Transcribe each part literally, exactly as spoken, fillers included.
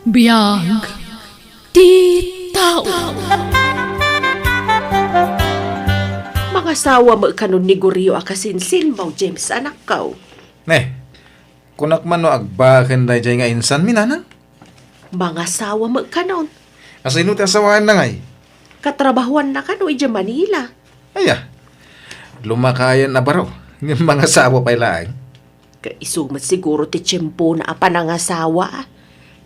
Biag ti tao. Mangasawa met kanon ni Gorio a kasinsinmo, James, anakko. Ne, kunak man no agbaken daydiay nga insanmi, nanang? Mangasawa met kanon. Asino ti asawaenna ngay? Katrabahoanna kano idiay Manila. Aya, lumakayen a baro. Ngem mangasawa pay laeng. Ket isu met siguro ti tiempona a panangasawa.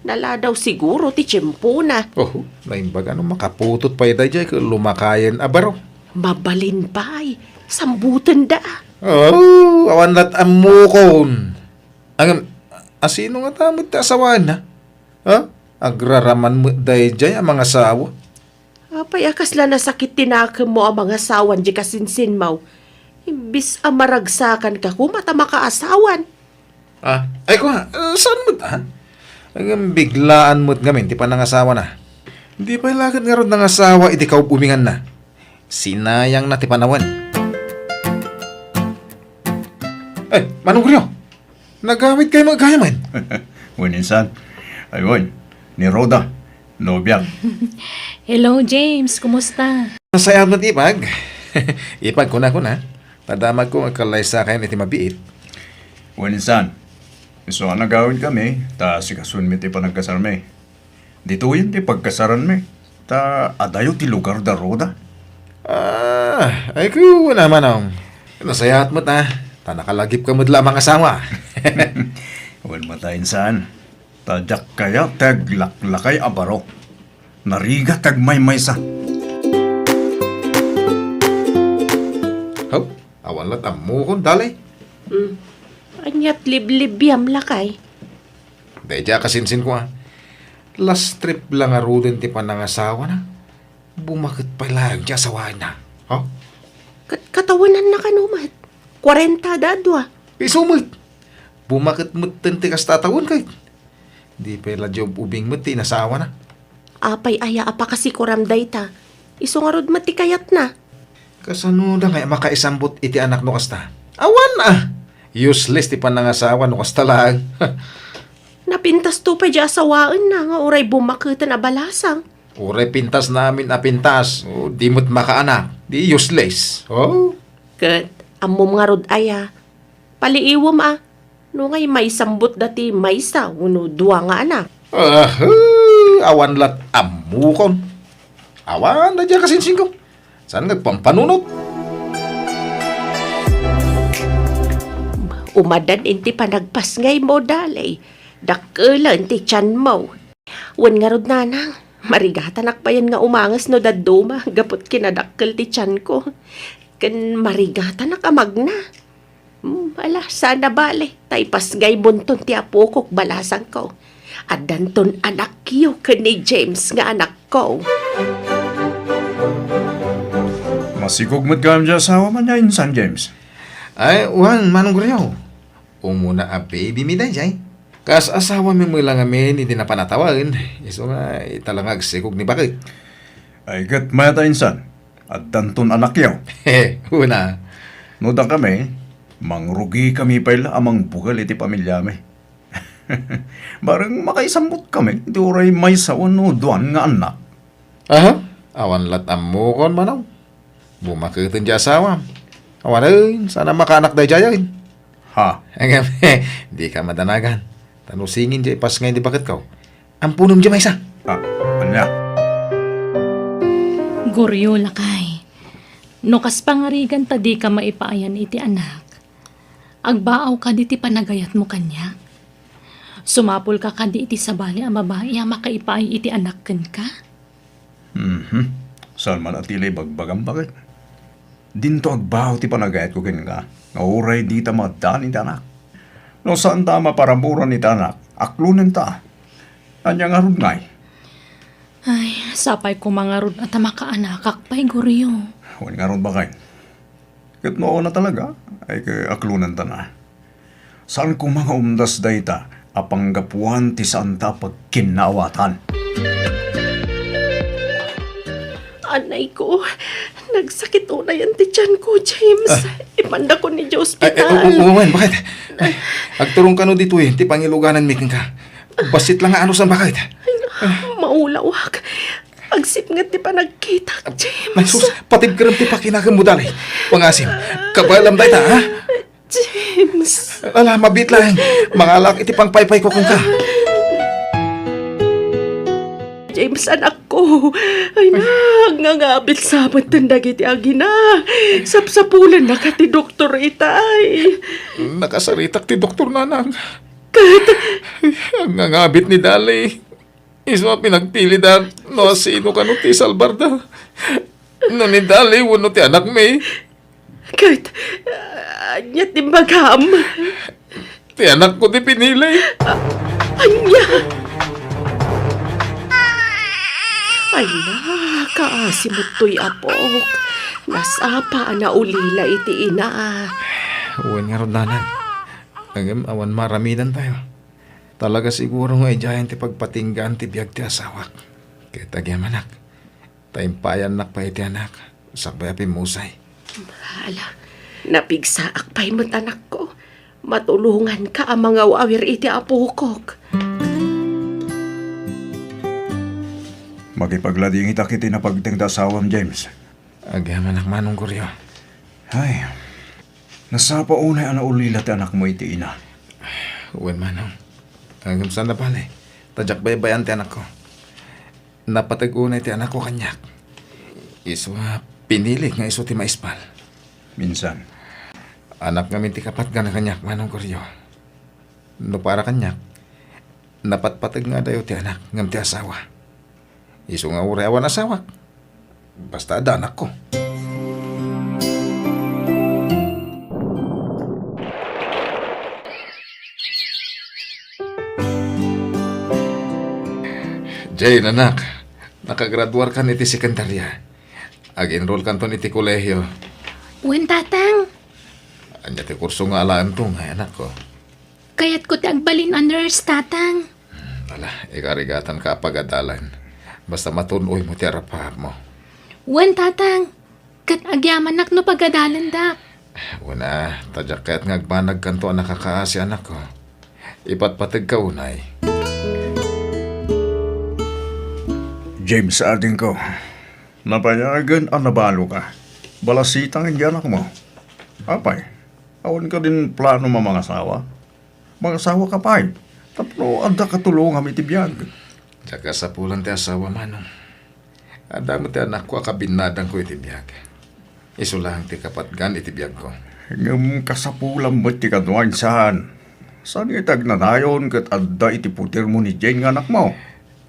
Naladaw siguro ti tiempona. Oh, naimbag a no makaputot pay daydiay ket lumakayen a baro. Mabalin pay, sambutenda. Oh, awan lat ammokon. Ngem, asino ngata met ti asawaenna? Ha? Agraraman met daydiay a mangasawa. Apay a kasla nasakit ti nakemmo a mangasawan diay kasinsinmo? Imbis a maragsakanka koma ta makaasawan. Ah, ay kua, eh, saan met, ha? Ngem biglaan met ngamin ti panangasawana. Di pay la ket ngarud nangasawa iti kaub-ubinganna. Sinayangna ti panawen. Eh, Manong Gorio! Nagawidkay met gayamen. Wen, insan. Ay, wen. Ni Rhoda. Nobiak. Hello, James. Kumusta? Nasayaat met, ipag. Ipag, kuna, kuna. Nadamagko nga agkallaysakayon iti mabiit. Wen, insan. Isu a nagawidkami, ta asikasoenmi ti panagkasarmi. Ditoyen ti pagkasaranmi, ta adayo ti lugar da Rhoda. Ah, ay, kuna, manong. Nasayaat met, a, ta nakalagipka met la a mangasawa. Wen met, insan, ta diak kayat ti aglaklakay a baro. Narigat ti agmaymaysa. Haw, awan lat ammokon, dali. Hmm. Aniat liblibiam, lakay? Daydiay a kasinsinko, a. Last trip la ngaruden ti panangasawana. Bumaket pay laeng ti asawaenna. Ha? Kat-, katawenanna kano met? Kuarenta da a dua. Isu met. Bumaket metten ti kasta a tawen, ket di pay la diay ub-ubing met ti inasawana. Apay aya a pakasikoram dayta? Isu ngarud met ti kayatna. Kasanoda ngay a makaisambut iti anak no kasta? Awan a! Useless ti panangasawa no kasta laeng. Napintasto pay diay asawaenna nga uray bumaketen a balasang. Uray pintasna amin a pintas, o, di met makaanak, di useless. Oh? Ket, ammom ngarud aya, paliiwem a, no ngay maisambutda ti maysa wenno dua nga anak. Ah, eh, awan lat ammokon. Awan daydiay a kasinsinko. Saan nga agpampanunot? Umadan iti panagpasngaymo, dali. Dakkelen ti tianmo. Wen ngarud, nanang, marigatanak payen nga umanges no dadduma gapu ti kinadakkel ti tianko. Ken marigatanak a magna. Hmm, ala, saan a bale, ta ipasngaybonton ti apokok balasangko. Addanton anakyo ken ni James nga anakko. Masikog met gayam diay asawam ania, insan James? Ay, wen, Manong Gorio. Umuna a baby mi daydiay. Kas asawami met la ngamin iti napan a tawen, isu nga ita la nga agsikog ni baket. Ay, ket mayat a, insan. Addanton anakyo. He, una. No dakami, mangrugikami pay la a mangbukel iti pamiliami. Bareng makaisambutkami iti uray maysa wenno duan nga annak. Aha, awan lat ammokon, manong. Bumaketen diay asawam. Awanen, saan a makaanak daydiayen. Ha? Ngem, dika madanagan. Ta no singin diay ipasngay ni baketko, amponem diay maysa. Ah, ania? Gorio, lakay. No kas pangarigan ta dika maipaayan iti anak, agbaaw kadi ti panagayatmo kaniak? Sumapulka kadi iti sabali a babai a makaipaay iti anak kenka? Mhm. Saan man a ti la ibagbagam, baket? Dinto agbaaw ti panagayatko kenka, nga uray dita maaddaan iti anak. No saanta a maparaburan iti anak, aklonenta. Ania ngarud ngay? Ay, sapay koma ngarud a ta makaanakak pay, Gorio. Wen ngarud, baket. Ket no awan a talaga, ay, ket aklonenta na. Saan koma nga umdas dayta a panggapuan ti saanta a pagkinnaawatan. Anay ko, nagsakit unayen ti tian ko, James. Ah. Ipandakon idiay ospital. Ay, ay, u-, u-, umayen, baket? Ay, agturong kano ditoy ti pangilugananmi kenka. Bassit la nga anusan, baket? Maulawak. Agsipnget ti panagkitak, James. Ay, sus, patibkerem ti pakinakemmo, Dali. Pangasim, kabaelam dayta, ha? James. Ala, mabiit laeng. Mangalak iti pangpaypayko kenka. James, anakko. Ay, nangangabit sa metten dagiti agina. Sapsapulennaka ti doktor itay. Nakasaritak ti doktor, nanang. Ket? Ay, nangangabit ni Dali. Isu a pinagpilida no asino kano ti salbarda. No ni Dali wenno ti anakmi. Ket, ah, ania ti imbagam? Ti anakko ti pinili. Ah, ania? Ay, nakaasi met toy apok. Nasapa a naulila iti ina. Wen ngarud, nanang. Ngem awan maaramidantayo. Talaga siguro nga idiayen ti pagpatinggaan ti biag ti asawak. Ket agyamanak, ta impayannak pay iti anak, sakbay a pimmusay. Ala, napigsaak pay met, anakko. Matulonganka a mangawawir iti apokok. Makipagladingitak iti napagteng ti asawam, James. Agyamanak, Manong Goryo. Ay, nasapa unay a naulila ti anakmo iti ina. Wen, Manong. Ngem saan a bale, ta diak baybay-an ti anakko. Napateg unay ti anakko kaniak. Isu a pinilik nga isu ti maispal. Minsan. Anak ngamin ti kapatgan a kaniak, Manong Goryo. No para kaniak, napatpateg nga adayo ti anak ngem ti asawa. Isu nga uray awan asawak, basta adda anakko. Jane, anak, nakagraduarkan iti sekundarya. Ag-enrollkanton iti kolehio. Wen, Tatang. Ania ti kurso nga alaento ngay, anakko? Kayatko ti agbalin a nurse, Tatang. Hmm, ala, ikarigatanka a pagadalan. Basta matun-oymo ti arap-arapmo. Wen, Tatang. Ket agyamanak no pagadalandak. Wen a, ta diak kayat nga agbanagkanto a nakakaasi, anakko. Ipatpategka unay. James, adingko, nabayagen a nabaloka. Balasitang iti anakmo. Apay, awan kadin plano a mangasawa? Mangasawaka pay, tapno adda katulongam iti biag. Diak kasapulan ti asawa, Manong. Adda met ti anakko a kabinnadangko iti biag. Isu laeng ti kapatgan iti biagko. Ngem kasapulam met ti kano, insan. Saan nga iti agnanayon ket adda iti putermo ni Jane nga anakmo?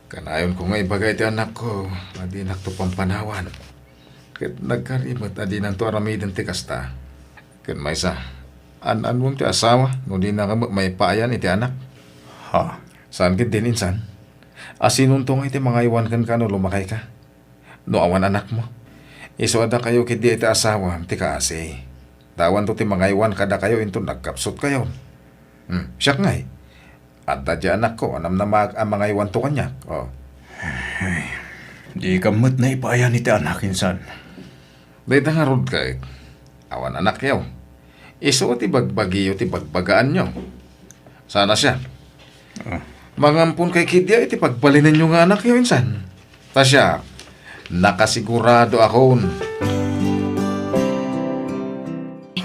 Kanayonko nga ibaga iti anakko a dinakto pampanawan. Ket nagkari met a dinanto aramiden ti kasta. Ket maysa, an-annom ti asawa no dinaka met maipayan iti anak. Ha? Saan ketdin, insan? Asinonto nga iti mangaywan kenka no lumakayka? No awan anakmo, isu a dakayo ketdi iti asawam ti kaasi. Ta awanto ti mangaywan kadakayo inton nagkapsutkayo. Hmm, siak ngay, adda diay anakko a namnamaak a mangaywanto kaniak. Oh. Ay, dika met naipayan iti anak, insan. Dayta ngarud ket, awan anakyo. Isu ti bagbagiyo ti bagbagaanyo. Sana siak. Ah. Mangampon kay ketdi iti pagbalinenyo nga anakyo, insan. Ta siak, nakasigurado akon.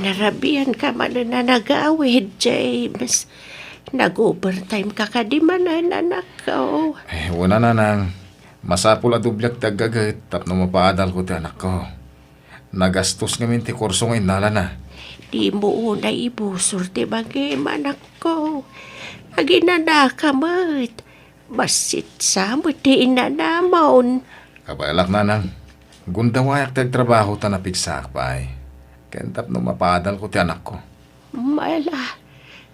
Narabianka manen a nagawid, James. Nag-overtime ka kadi manen, anakko. Eh, wen a, nanang. Masapul a dobliak ti aggaget tapno mapaadalko ti anakko. Nagastos ngamin ti kurso nga innalana. Dimo unay ibusor ti bagim, anakko. Aginanaka met. Bassit sa met ti inanamon. Kabaelak, nanang. Gundawayak ti agtrabaho ta napigsaak pay. Ken tapno mapaadalko ti anakko. Ala,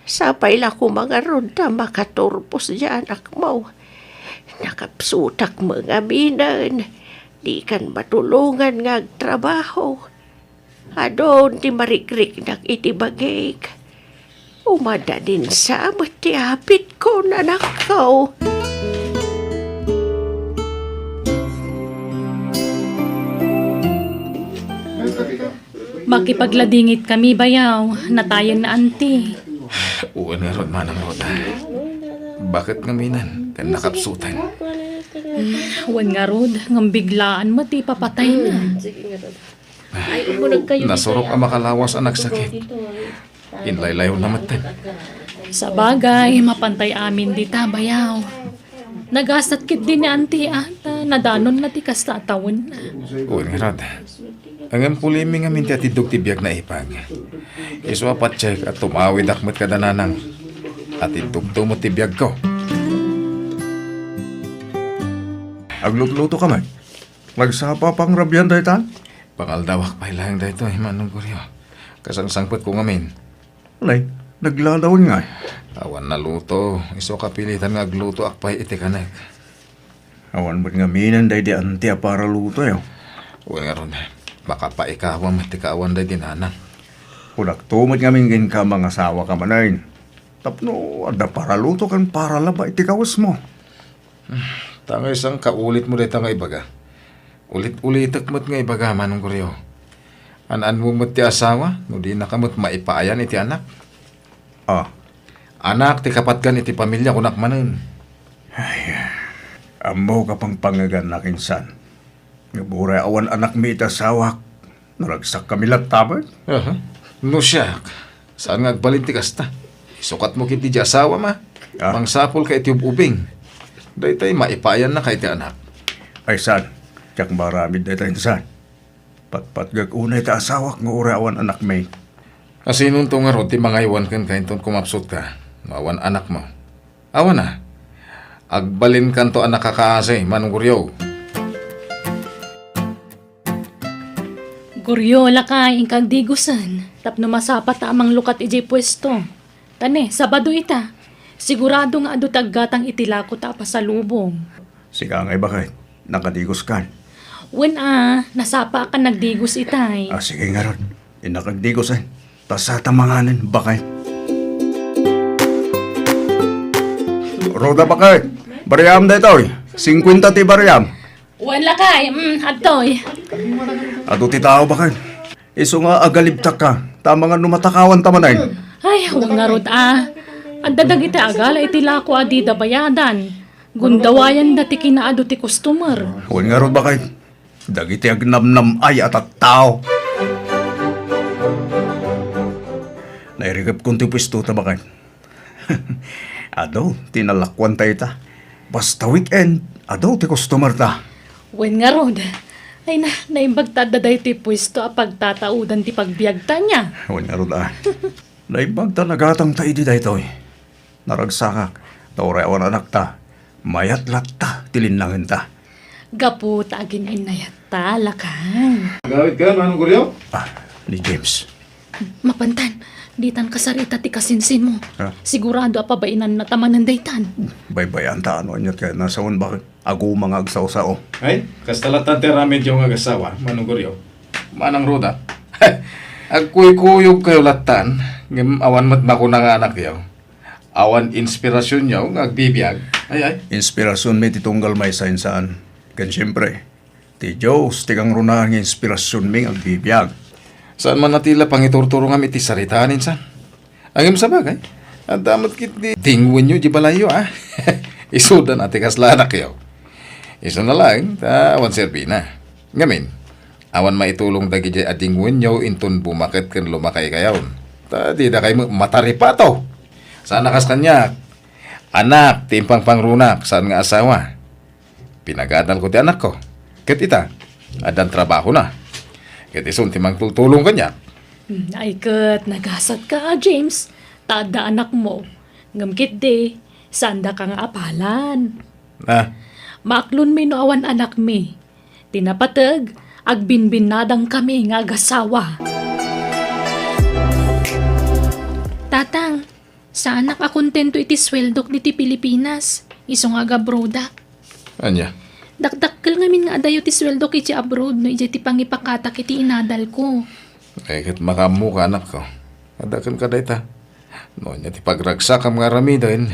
sapay la koma ngarud ta makaturpos diay anakmo. Nakapsutak met ngaminen. Dikan matulongan nga agtrabaho. Adun ti marikriknak iti bagik. Umadadinsa met ti apitko, anakko. Makipagladingit kami, bayaw. Natayen na, anti. Wen ngarud, Manang Rhoda. Baket ngaminen ken nakapsutan. Wen ngarud, ngem biglaan met ti ipapatayna. Ay, umuneg kayo dito, Nasurok a makalawas a nagsakit. Inlaylayon na metten. Sabagay, mapantay amin dita, bayaw. Nagasat ketdi ni Auntie a, ta nadanonna ti kasta a tawenna. Wen ngarud. Ngem pulimi ngamin ti atiddog ti biag na ipag. Isu a patiek a tumawidak met kada nanang. Atiddogto met ti biagko. Aglutluto ka met? Nagsapa pangrabian dayta? Pangaldawak pay laeng daytoy, Manong Goryo. Kasangsangpetko ngamin. Nay, nagladawen ngay? Awan naluto. Isu a kapilitan nga aglutoak pay iti kanek. Awan met ngaminen daydi Auntie a paralutoyo. Wen ngarud, makapaikawa met ti kaawan daydi nanang. Kunakto met ngamin kenka, mangasawaka manen. Tapno adda paraluto ken paralaba iti kawesmo. Ta ngay saan kaulitmo dayta nga ibaga? Ulit-ulitek met nga ibaga, Manong Goryo. An-anmo met ti asawa, no dinaka met maipaayan iti anak. Ah. Anak ti kapatgan iti pamilia, kunak manen. Ay, ammok a pangpangegannak insan. Ngem uray awan anakmi iti asawak, naragsakkami latta met. Aha. No siak, saan nga agbalin ti kasta? Isukatmo ketdi diay asawam a. Ah. Mangsapulka iti ub-ubing. Daytay maipaayannaka iti anak. Ay, saan? Diak maaramid dayta insan. Patpatgek unay ti asawak nga uray awan anakmi. Asinonto ngarud ti mangaywan kenka inton kumapsutka no awan anakmo? Awan a. Agbalinkanto a nakakaasi, Manong Goryo. Goryo, lakay, inka agdigusen tapno masapata a manglukat idiay puesto. Ta ne, Sabado ita. Sigurado nga adu ti aggatang iti lakota a pasalubong. Sika ngay, baket, nakadiguskan? Wen a, nasapaakan nagdigus itay. Ah, sige ngarud. Innak agdigus, eh. Ta sata manganen, baket. Roda, baket. Bariam daytoy. Singkwenta ti bariam. Wen lakay, mm, adtoy. Adu ti tao, baket. Isu nga agalibtakka, ta amangan no matakawan ta manen. Ay, wen ngarud a. Adda dagiti agala iti lako a dida bayadan. Gundawayanda ti kinaadu ti customer. Wen ngarud, baket. Dagiti agnamnam-ay a tattao. Nairikepkon ti puesto ta, baket. Adu ti nalakuanta ita. Basta weekend, adu ti customer ta. Wen ngarud. Ay na, naimbag ta adda daytoy puesto a pagtataudan ti pagbiagta nia. Wen ngarud a. Naimbag ta nagatangta idi daytoy. Naragsakak, ta uray awan anakta, mayat latta ti linnangenta. Gapu ta agin-innayatta, lakay. Agawidka, Manong Goryo? Ah, ni James. Mapantan, ditan kasarita ti kasinsinmo. Ha? Sigurado a pabainanna ta manen daytan. Baybay-anta no aniat kayatna sawen, baket? Aguma nga agsao-sao. Ay, kasta lattan ti aramidyo nga agassawa, Manong Goryo. Manang Roda, agkuykuyogkayo lattan, ngem awan met makuna nga anakyo. Awan inspirasionyo nga agbibiag. Ay, ay. Inspirasionmi ti tunggal maysa insan. Ken siempre, ti Dios ti kangrunaan nga inspirasionmi nga agbibiag. Saan man a ti la pangiturturongam iti saritaan insan. Ngem sabagay, adda met ketdi dingwenyo di balayyo, a. Isudan a ti kasla anakyo. Isuna laeng, ta awan serbina. Ngamin, awan maitulong dagidiay a dingwenyo inton bumaket ken lumakaykayon. Ta didakay met mataripato. Saan a kas kaniak. Anak ti impangpangrunak, saan nga asawa. Pinagadalko ti anakko. Ket ita, addan trabahona. Ket isun ti mangtultulong kaniak. Hmm, ay ket, nagasatka, James. Ta adda anakmo. Ngem ketdi, saandaka nga apalan. Ah. Maaklonmi no awan anakmi. Ti napateg, agbinbinnadangkami nga agasawa. Tatang, saanak a kontento iti sueldok diti Pilipinas, isu nga agabrodak. Ania? Dakdakkel ngamin nga adayo ti sueldok iti abroad no idiay ti pangipakatak iti inadalko. Ay, ket makaammoka, anakko. Adda kenka dayta. No ania ti pagragsakam nga aramiden,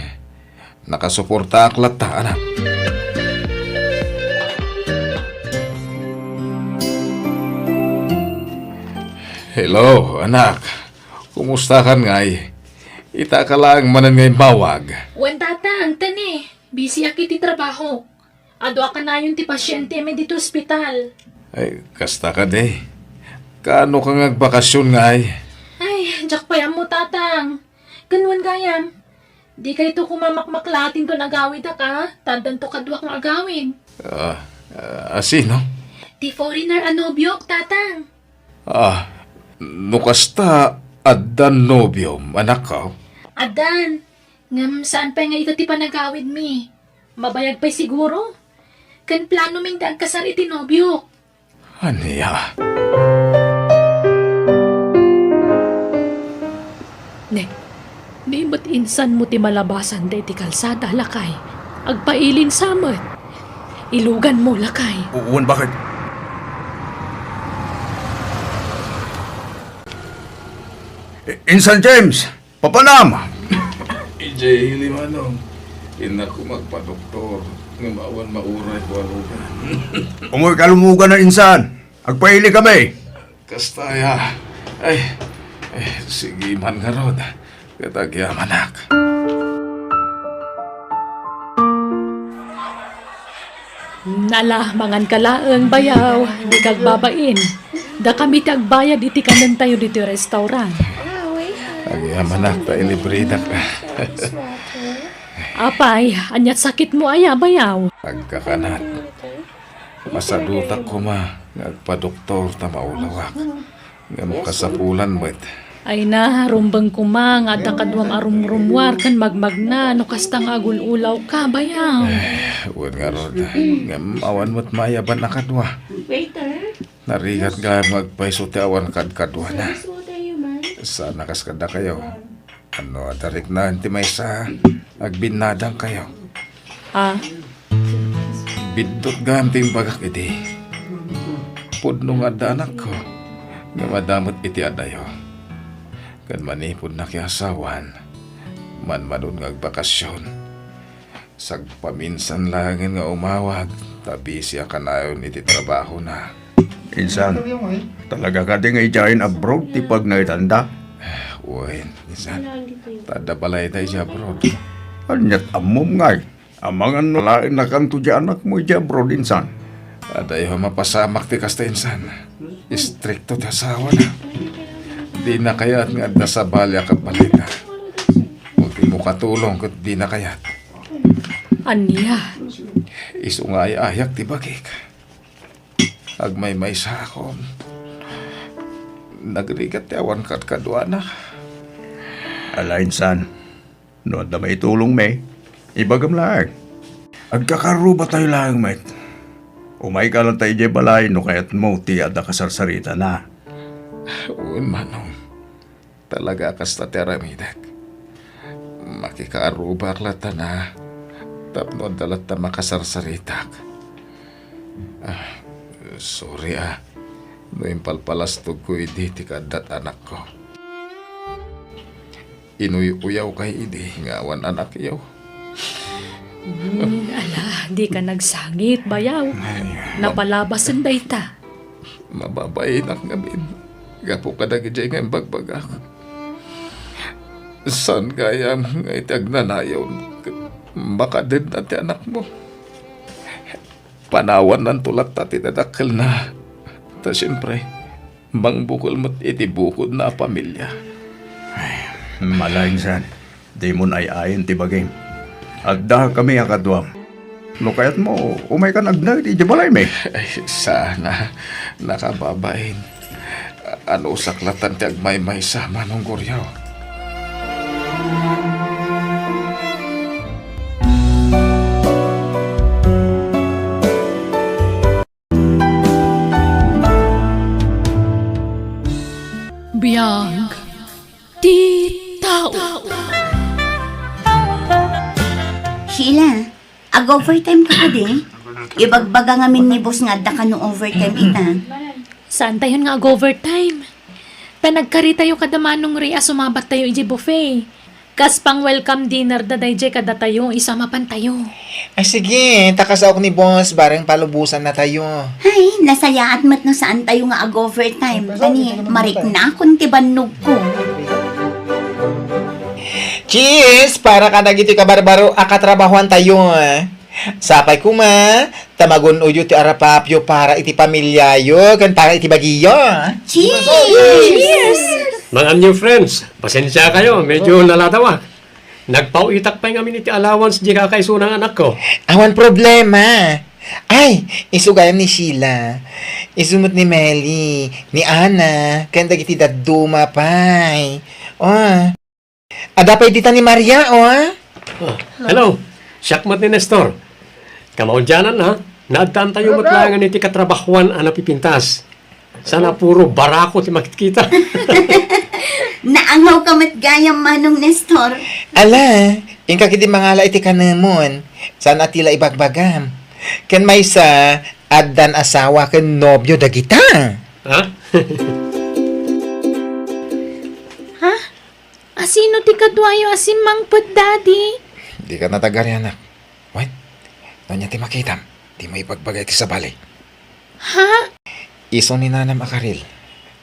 nakasuportaak latta, anak. Hello, anak. Kumustakan ngay? Itaka laeng manen nga immawag. Wen, Tatang, tani. Busyak iti trabaho. Adu a kanayon ti pasientemi ditoy ospital. Ay, kasta kadi. Kaano ka nga agbakasyon ngay? Ay, diak pay ammo, Tatang. Ken wen gayam, dikayto koma makmaklaat inton agawidak a, ta addanto kaduak nga agawid. Ah, ah, a sino? Ti foreigner a nobiok, Tatang. Ah, no kasta, addan nobiom, anakko? Addan. Ngem saan pay nga ita ti panagawidmi? Mabayag pay siguro? Ken planomi nga agkasar iti nobiok. Ania? Ne, di met insanmo ti malabasan daydi kalsada, lakay. Agpailin sa met. Iluganmo, lakay. Wen, bakit? I-, Insan James! Papanam! Idiay ili, Manong. Innak koma agpadoktor, ngem awan mauray ko a lugan. Umoy ka lumugan a, insan. Agpaili kami. Kasta aya. Ay, ay, sige man ngarud. Ket agyamanak. Ala, manganka laeng, bayaw, dika agbabain. Dakami ti agbayad iti kanentayo ditoy restaurant. Agyamanak ta ilibredak. Apay, aniat sakitmo aya, bayaw? Agkakanat. Masadutak koma nga agpadoktor ta maulawak. Ngem kasapulan met. Ay na, rumbeng koma nga adda kaduam a rumrummuar ken magmagna no kasta nga agul-ulawka, bayaw. Eh, wen ngarud, ngem awan met mayaban a kadua. Narigat gayam nga agpayso ti awan kadkaduana. Saan a kas kadakayo. Ano, adda riknaan ti maysa, agbinnadangkayo. Ah? Biddut gayam ti imbagak idi. Pudno nga adda anakko, ngem adda met iti adayo. Ken manipud nakiasawan, manmanon nga agbakasyon. Sagpaminsan laengen nga umawag, ta busy a kanayon iti trabahona. Insan, talaga kadi nga idiayen abroad ti pagnaedanda? Wen, insan. Ta adda balayda idiay abroad. Aniat ammom ngay? Amangan no laennakanto diay anakmo idiay abroad, insan? Adayo a mapasamak ti kasta, insan. Istrikto ti asawana. Dina kayat nga adda sabali a kabalayda. Ultimo katulong ket dina kayat. Ania? Isu nga ay-ayak ti bagik. Agmaymaysaakon. Nagrigat ti awan kadkaduana. Ala, insan, no adda maitulongmi, ibagam laeng. Agkakaarrubatayo laeng met. Umayka latta idiay balay no kayatmo ti adda kasarsaritana. Wen, Manong. Talaga a kasta ti aramidek. Makikaarrubak latta na tapno adda latta makasarsaritak. Ah, sorry, ah, no impalpalastogko idi ti kaaddat anakko. Inuy-uyawkay idi nga awan anakyo. Hmm, ala, dika nagsangit, bayaw. Ay, ma- Napalabasen dayta. Mababainak ngamin gapu kadagiti nga imbagbagak. Saan gayam nga iti agnanayon, makadenna ti anakmo. Panawannanto latta ti dadakkelna. Ta siempre, mangbukel met iti bukodna a pamilia. Ay, ala, insan. Dimon ay-ayen ti bagim. Addakami a kaduam. No kayatmo, umaykan agnaed idiay balaymi. Ay, saan a, nakababain. Anusak latta ti agmaymaysa, Manong Goryo. Biag ti tao. Sheila, ag-overtime ka kadi? Ibagbaga ngamin ni boss nga adda kano overtime ita. Saantayon nga ag-overtime? Panagkaritayo kada Manong Ray a sumabattayo idiay buffet. Kas pang-welcome dinner da daydiay kadatayo, isu a mapantayo. Ay, sige, ta kasaok ni boss, bareng palubosannatayo. Ay, nasayaat met no saantayo nga ag-overtime. Tani, mariknakon ti bannogko. Cheers! Para kadagiti kabarbaro a katrabahoantayo. Sapay koma, ta magun-oyo ti arapapyo para iti pamiliayo ken para iti bagiyo. Cheers! Cheers! Mga new friends, pasensya kayo, medyo naladawak. Nagpauitak pay ngamin iti allowance di kakaisuna nga anakko. Awan problema. Ay, isu gayam ni Sheila. Isu met ni Meli, ni Ana, ken dagiti dadduma pay. Oh. Adda pay dita ni Maria, oh. Ah, hello. Siak met ni Nestor. Kamaudianan, ha? Naaddaantayo met laengen iti katrabahuan a napipintas. Sana puro barako ti makitkita. Naangaw ka met gayam, Manong Nestor. Ala, inka ketdi mangala iti kanemon. Saan a ti la ibagbagam. Ken maysa, addan asawa ken nobio dagita. Ha? Ha? Asino ti kaduayo a simmangpet, Daddy? Dika natagari, anak. Wen, no ania ti makitam, dimo ibagbaga iti sabali. Ha? Isu ni nanam a Karil,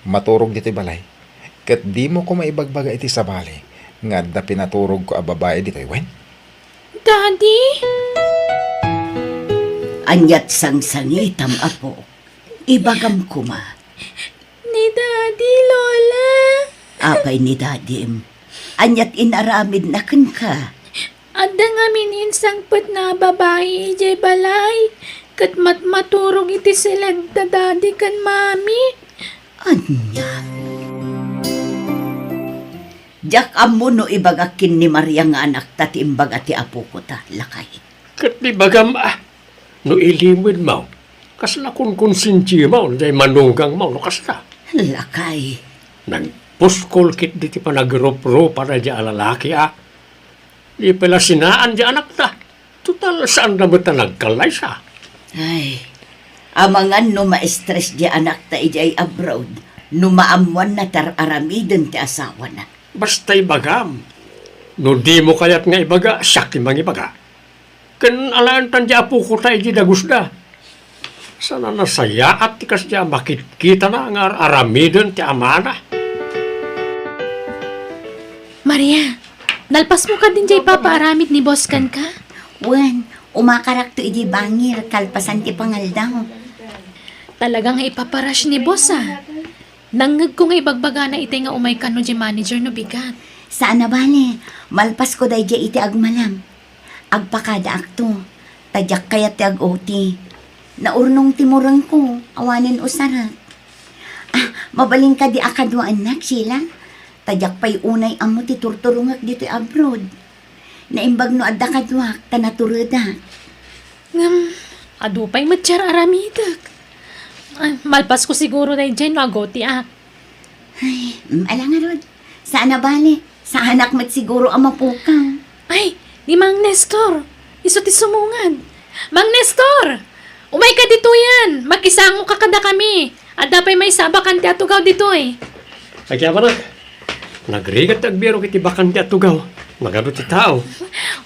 maturog ditoy balay. Ket dimo koma ibagbaga iti sabali nga adda pinaturogko a babai ditoy, wen? Daddy? Aniat sangsangitam, apo. Ibagam koma. Ni Daddy, Lola. Apay ni Dadim? Aniat inaramidna kenka? Adda ngamin insangpetna a babai idiay balay, ket matmaturog iti seled da Daddy ken Mami. Ania? Diak ammo no ibagak ken ni Maria nga anakta ti imbaga ti apoko ta, lakay. Ket ibagam, ah, no ilimedmo, kasla kunkonsensiamo, diay manugangmo, no kasta. Lakay. Nagpuskol ketdi ti panagrupropa daydiay a lalaki, ah. Di pay la sinaan ti anakta. Total, saanda met a nagkallaysa. Ay, amangan no ma-stress diay anakta idiay abroad, no maammoanna ti ar-aramiden ti asawana. Basta ibagam. No dimo kayat nga ibaga, siak ti mangibaga. Ken alaentan ti apoko ta idi dagusda. Saan a nasayaat ti kasdiay a makitkitana nga ar-aramiden ti amana. Maria, nalpasmo kadin diay ipapaaramid ni boss kenka? Wen, umakarakto idiay bangir kalpasan ti pangaldaw. Talaga nga ipapa-rush ni boss, ah. Nangngegko nga ibagbagana itay nga umay kano diay manager no bigat. Saan a bale, malpasko daydiay iti agmalem. Agpakadaakto, ta diak kayat ti ag-O T. Naurnong ti murengko, awanen usarek. Ah, mabalin kadi a kaduaennak, Sheila? Ta diak pay unay ammo ti turturongek ditoy abroad. Naimbag no adda kaduak, ta naturedak. Ngem, adu pay met ti ar-aramidek. Ay, malpasko siguro daydiay no ag-O T-ak. Ay, mm, ala ngarud. Saan a bale. Saanak met siguro a mapukaw. Ay, ni Mang Nestor. Isu ti sumungad. Mang Nestor! Umayka ditoyen! Makisangoka kadakami! Adda pay maysa a bakante a tugaw ditoy. Agyamanak. Nagrigat ti agbirok iti bakante a tugaw. Nagadu ti tao.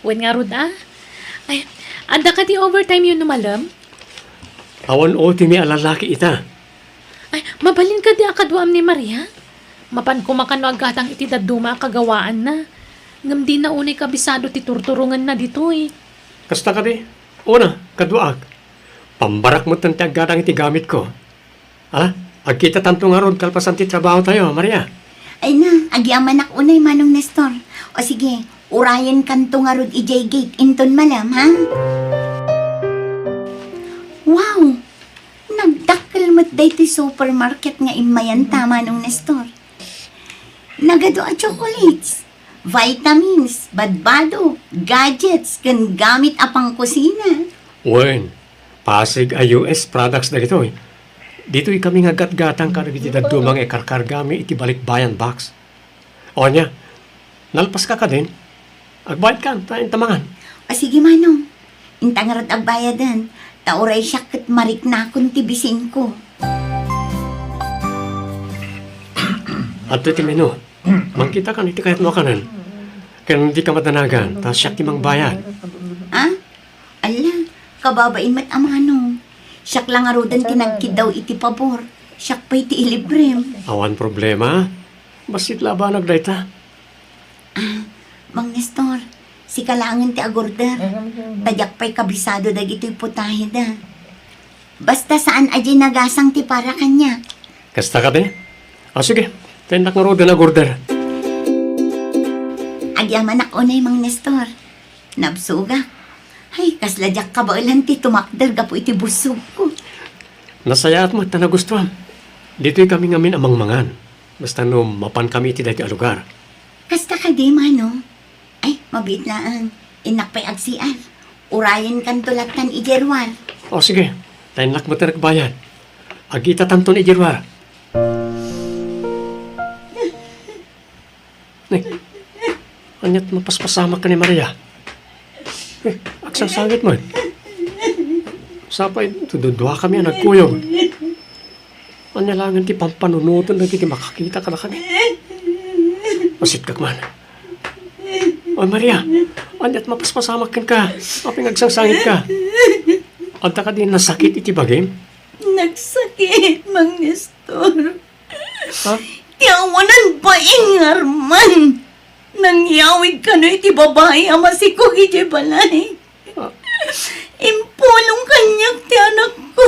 Wen ngarud, a. Ay, adda kadi overtime-yo no malem? Awan O T-mi a lalaki ita. Ay, mabalin kadi a kaduam ni Maria? Mapan koma kano aggatang iti dadduma a kagawaanna. Ngem dina unay kabisado ti turturongenna ditoy. Kasta kadi? Una, kaduaak. Pambarak metten ti aggatang iti gamitko. Ala, agkitatanto ngarud kalpasan ti trabahotayo, Maria. Ay na, agyamanak unay, Manong Nestor. O sige, urayenkanto ngarud idiay gate inton malem, ha? Wow! Nagdakkel met daytoy supermarket nga immayanta, Manong Nestor. Nagadu a chocolates, vitamins, badbado, gadgets, ken gamit a pangkusina. Wen, Pasig a U S products dagitoy. Ditoy kami nga gatgatang kadagiti dadduma nga ikarkargami iti balikbayan box. O ania, nalpaska kadin? Agbayadkan, ta inta mangan. O sige, Manong. Inta ngarud agbayadan, ta uray siak ket mariknakon ti bisinko. Adtoy ti menu. Mangkitakan iti kayatmo a kanen. Ken dika madanagan, ta siak ti mangbayad. Ah? Ala, kababain met a Manong. Siak la ngaruden ti nagkiddaw iti pabor. Siak pay ti ilibrem. Awan problema. Bassit la a banag dayta. Ah, Mang Nestor, Sika laengen ti agorder. Ta diak pay kabisado dagitoy putaheda. Basta saan a dinagasang ti para kaniak. Kasta kadi? O sige, ta innak ngaruden agorder. Agyamanak unay, Mang Nestor. Nabsogak. Ay, kasla diak kabaelan ti tumakder gapu iti busogko. Nasayaat met ta nagustuam. Ditoy kami ngamin a mangmangan. Basta no mapan kami iti daytoy a lugar. Kasta kadi, Manong? Ay, mabiit laeng. Innak pay agsiar. Urayenkanto lattan idiay ruar. O, sige. Ta innak met agbayad. Agitatanton idiay ruar. Ne, ania't mapaspasamak ken ni Maria? Eh, agsangsangit man. Sapay, duduakami a nagkuyog. Ania laengen ti pampanunoten dagiti makakita kadakami? Masitkak man. Oy, Maria, ania't mapaspasamak kenka? Apay nga agsangsangitka? Adda kadi nasakit iti bagim? Nagsakit, Mang Nestor. Ha? Ti awanan bain nga Arman. Nangyawid kano iti babai a masikog idiay balay. Ah. Impulong kaniak ti anakko.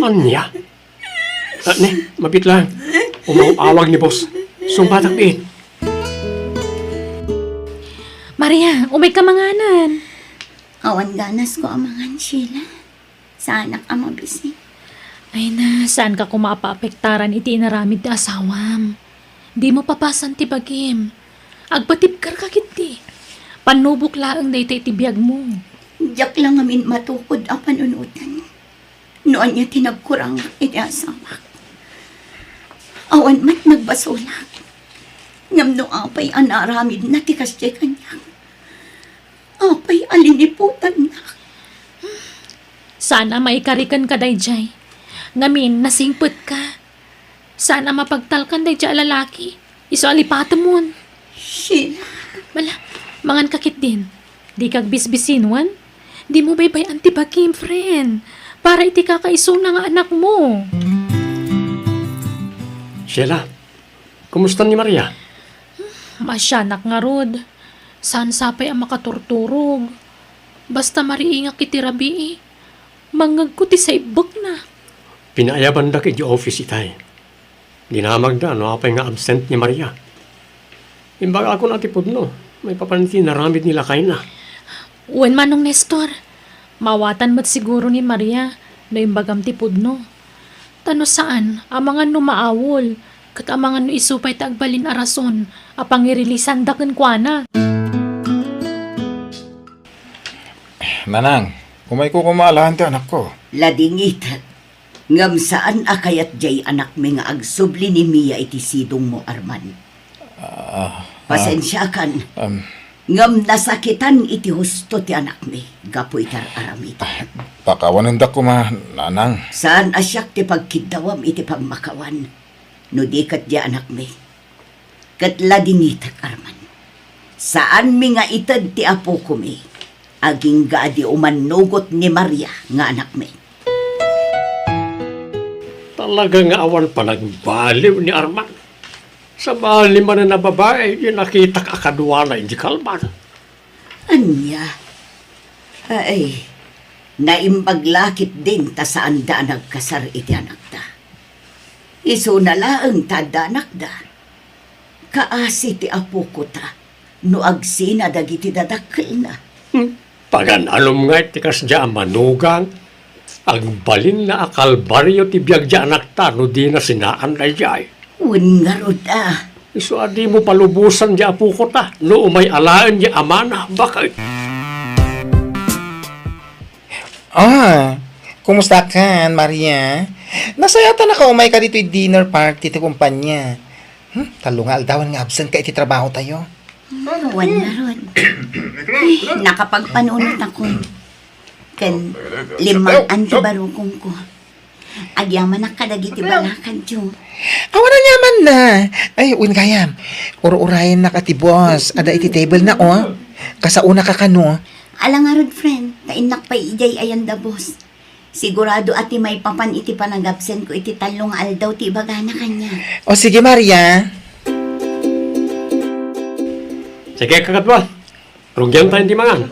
Ania? Ah, ne, mabiit laeng. Umaw-awag ni boss. Sungbatak biit. Maria, umayka manganan. Awan ganasko a mangan, Sheila. Saanak a mabisi. Ay na, saanka koma a paapektaran iti inaramid ti asawam. Dimo papasan ti bagim. Agpatibkerka ketdi. Pannubok laeng daytoy iti biagmo. Diak la ngamin matukod a panunotan no ania ti nagkurangak iti asawak. Awan met nagbasolak. Ngem no apay a naaramidna ti kasdiay kaniak, apay a liniputannak? Saan a maikariken kadaydiay. Ngamin, nasingpetka. Saan a mapagtalkan daydiay a lalaki. Isu a lipatemon. Sheila. Bala, manganka ketdin. Dika agbisbisinwan. Dimo baybay-an ti bagim, friend. Para iti kakaisuna nga anakmo. Sheila, kumusta ni Maria? Maasianak ngarud. Saan sapay a makaturturog. Basta mariingak iti rabii, mangngegko ti saibbekna. Pinaayabandak idiay office itay. Dinamagda no apay nga absent ni Maria. Imbagakon a ti pudno, maipapan iti naramid ni lakayna. Wen, Manong Nestor, maawatan met siguro ni Maria no imbagam ti pudno. Ta no saan, amangan no maawol, ket amangan no isu pay ti agbalin a rason a pangirilisanda kenkuana. Nanang, umayko koma alaen ti anakko. Ladingitek, ngem saan a kayat diay anakmi nga agsubli ni Mia iti sidongmo, Arman. Ah, ah. Pasensiakan. Um. Ngem nasakitan iti husto ti anakmi gapu iti ar-aramidek. Ah, pakawanendak koma, Nanang. Saan a siak ti pagkiddawam iti pagmakawan, no di ket diay anakmi. Ket ladingitek, Arman. Saanmi nga ited ti apokomi, agingga a di umannugot ni Maria nga anakmi. Talaga nga awan panagbaliw ni Arman. Sabali manen a babai, ti nakitak a kaduana idi kalman. Ania? Ay, naimbag la ketdin ta saanda a nagkasar iti anakda. Isuna laeng ta adda anakda. Kaasi ti apokota no agsina dagiti dadakkelna. Hmm. Pagan-anom ngay ti kasdiay a manugang, agbalinna a kalbario ti biag diay anakta no dina sinaan daydiay. Wen ngarud a. Isu a dimo palubosan diay apokota no umay alaen diay amana, baket. Ah, kumusta kan, Maria? Nasayaat a nakaumayka ditoy dinner party ti kumpanya. Hmm, tallo nga aldawen nga absent ka iti trabaho tayo. Awan ngarud. Ay, nakapagpanunotakon. Ken limmaan ti barukongko. Agyamanak kadagiti balakadyo. Awan aniamanna. Ay, wen gayam. Ur-urayennak a ti boss. Adda iti table na, oh. Kasaonaka kano. Ala ngarud, friend. Ta innak pay idiay ayanda, boss. Sigurado a ti maipapan iti panagabsentko iti tallo nga aldaw ti ibagana kaniak. O sige, Maria. Sige, kakadua. Rugyan tayo ti mangan.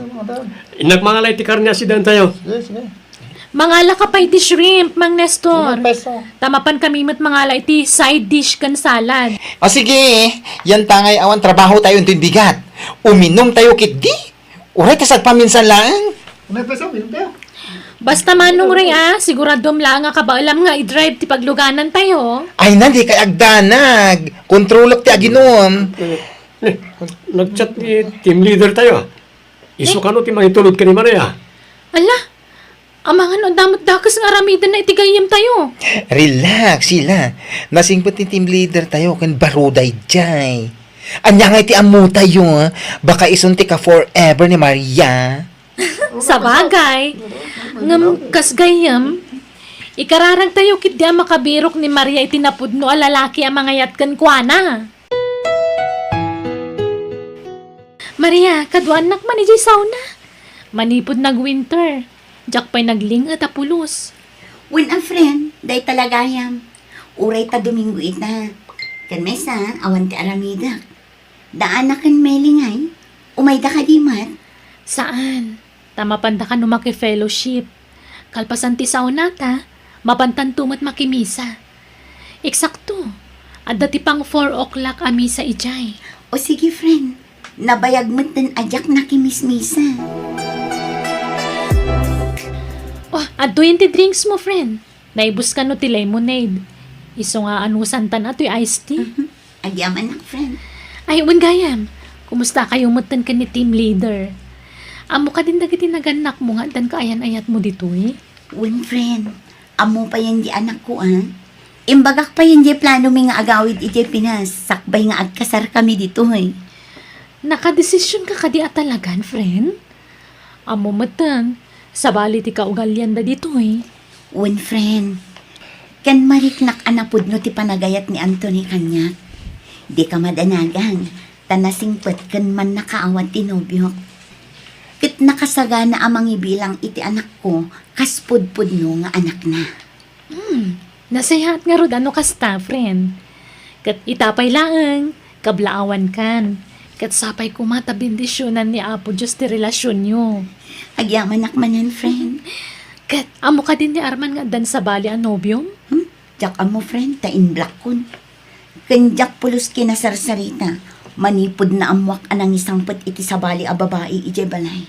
Innak mangala iti karne a sidaentayo. Sige, sige. Mangala ka pay iti shrimp, Mang Nestor. Lima peso. Ta mapan kami met mangala iti side dish ken salad. O sige, yan ta ngay awan trabaho tayo intoy bigat. Uminom tayo ketdi. Uray ta sagpaminsan laeng. Lima peso, minum tayo. Basta Manong Ray, ah, siguradom laeng a kabaelam nga i-drive ti pagluganantayo. Ay na, di kay agdanag. Kontrolok ti aginom. Eh, nag-chat ni team leader tayo, ah. Isu kano ti mangitulod ken ni Maria? Ala, amangan no adda met dakes nga aramidenna iti gayyemtayo. Relax, Sheila. Nasingpet ti team leader tayo ken baro daydiay. Ania ngay ti ammotayo, ah? Baka isun ti ka-forever ni Maria. Sabagay. Ngem kas gayyem, ikararagtayo ketdi a makabirok ni Maria iti napudno a lalaki a mangayat kenkuana. Maria, kaduanak man idiay sauna. Manipud nag-winter, diak pay nagling-et a pulos. Wen a friend, dayta la gayam. Uray ta Domingo ita. Ken maysa, awan ti aramidek. Daana ken Meli ngay? Umayda kadi met? Saan. Ta mapanda kano maki-fellowship. Kalpasan ti saunata, mapantanto met makimisa. Eksakto, adda ti pang four o'clock a misa idiay. O sige, friend. Nabayag metten a diak nakimismisa. Oh, adtoyen ti drinks mo, friend. Naibus kano ti lemonade. Isu nga anusantan a toy iced tea. Mhm. Agyamanak, friend. Ay, wen gayam. Kumusta kayo metten ken ni team leader? Ammo kadin dagiti nagannakmo nga addan kaayan-ayatmo ditoy? Wen, friend. Ammo payen di anakko, ah. Imbagak payen di planomi nga agawid idiay Pinas, sakbay nga agkasarkami ditoy. Nakadesisionka kadi a talagan, friend? Ammo metten, sabali ti kaugalianda ditoy. Wen, friend. Ken mariknak a napudno ti panagayat ni Anthony kaniak. Dika madanagan, ta nasingpet ken mannakaawat ti nobiok. Ket nakasagana a mangibilang iti anakko kas pudpudno nga anakna. Hmm, nasayaat ngarud a no kasta, friend. Ket ita pay laeng, kablaawankan. Ket sapay koma ta bendisionan ni Apo Dios ti relasionyo. Agyamanak manen, friend. Ket ammo kadin ni Arman nga addan sabali a nobiom? Hmm? Diak ammo, friend, ta inblockon. Ken diak pulos kinasarsarita, manipud naammoak a nangisangpet iti sabali a babai idiay balay.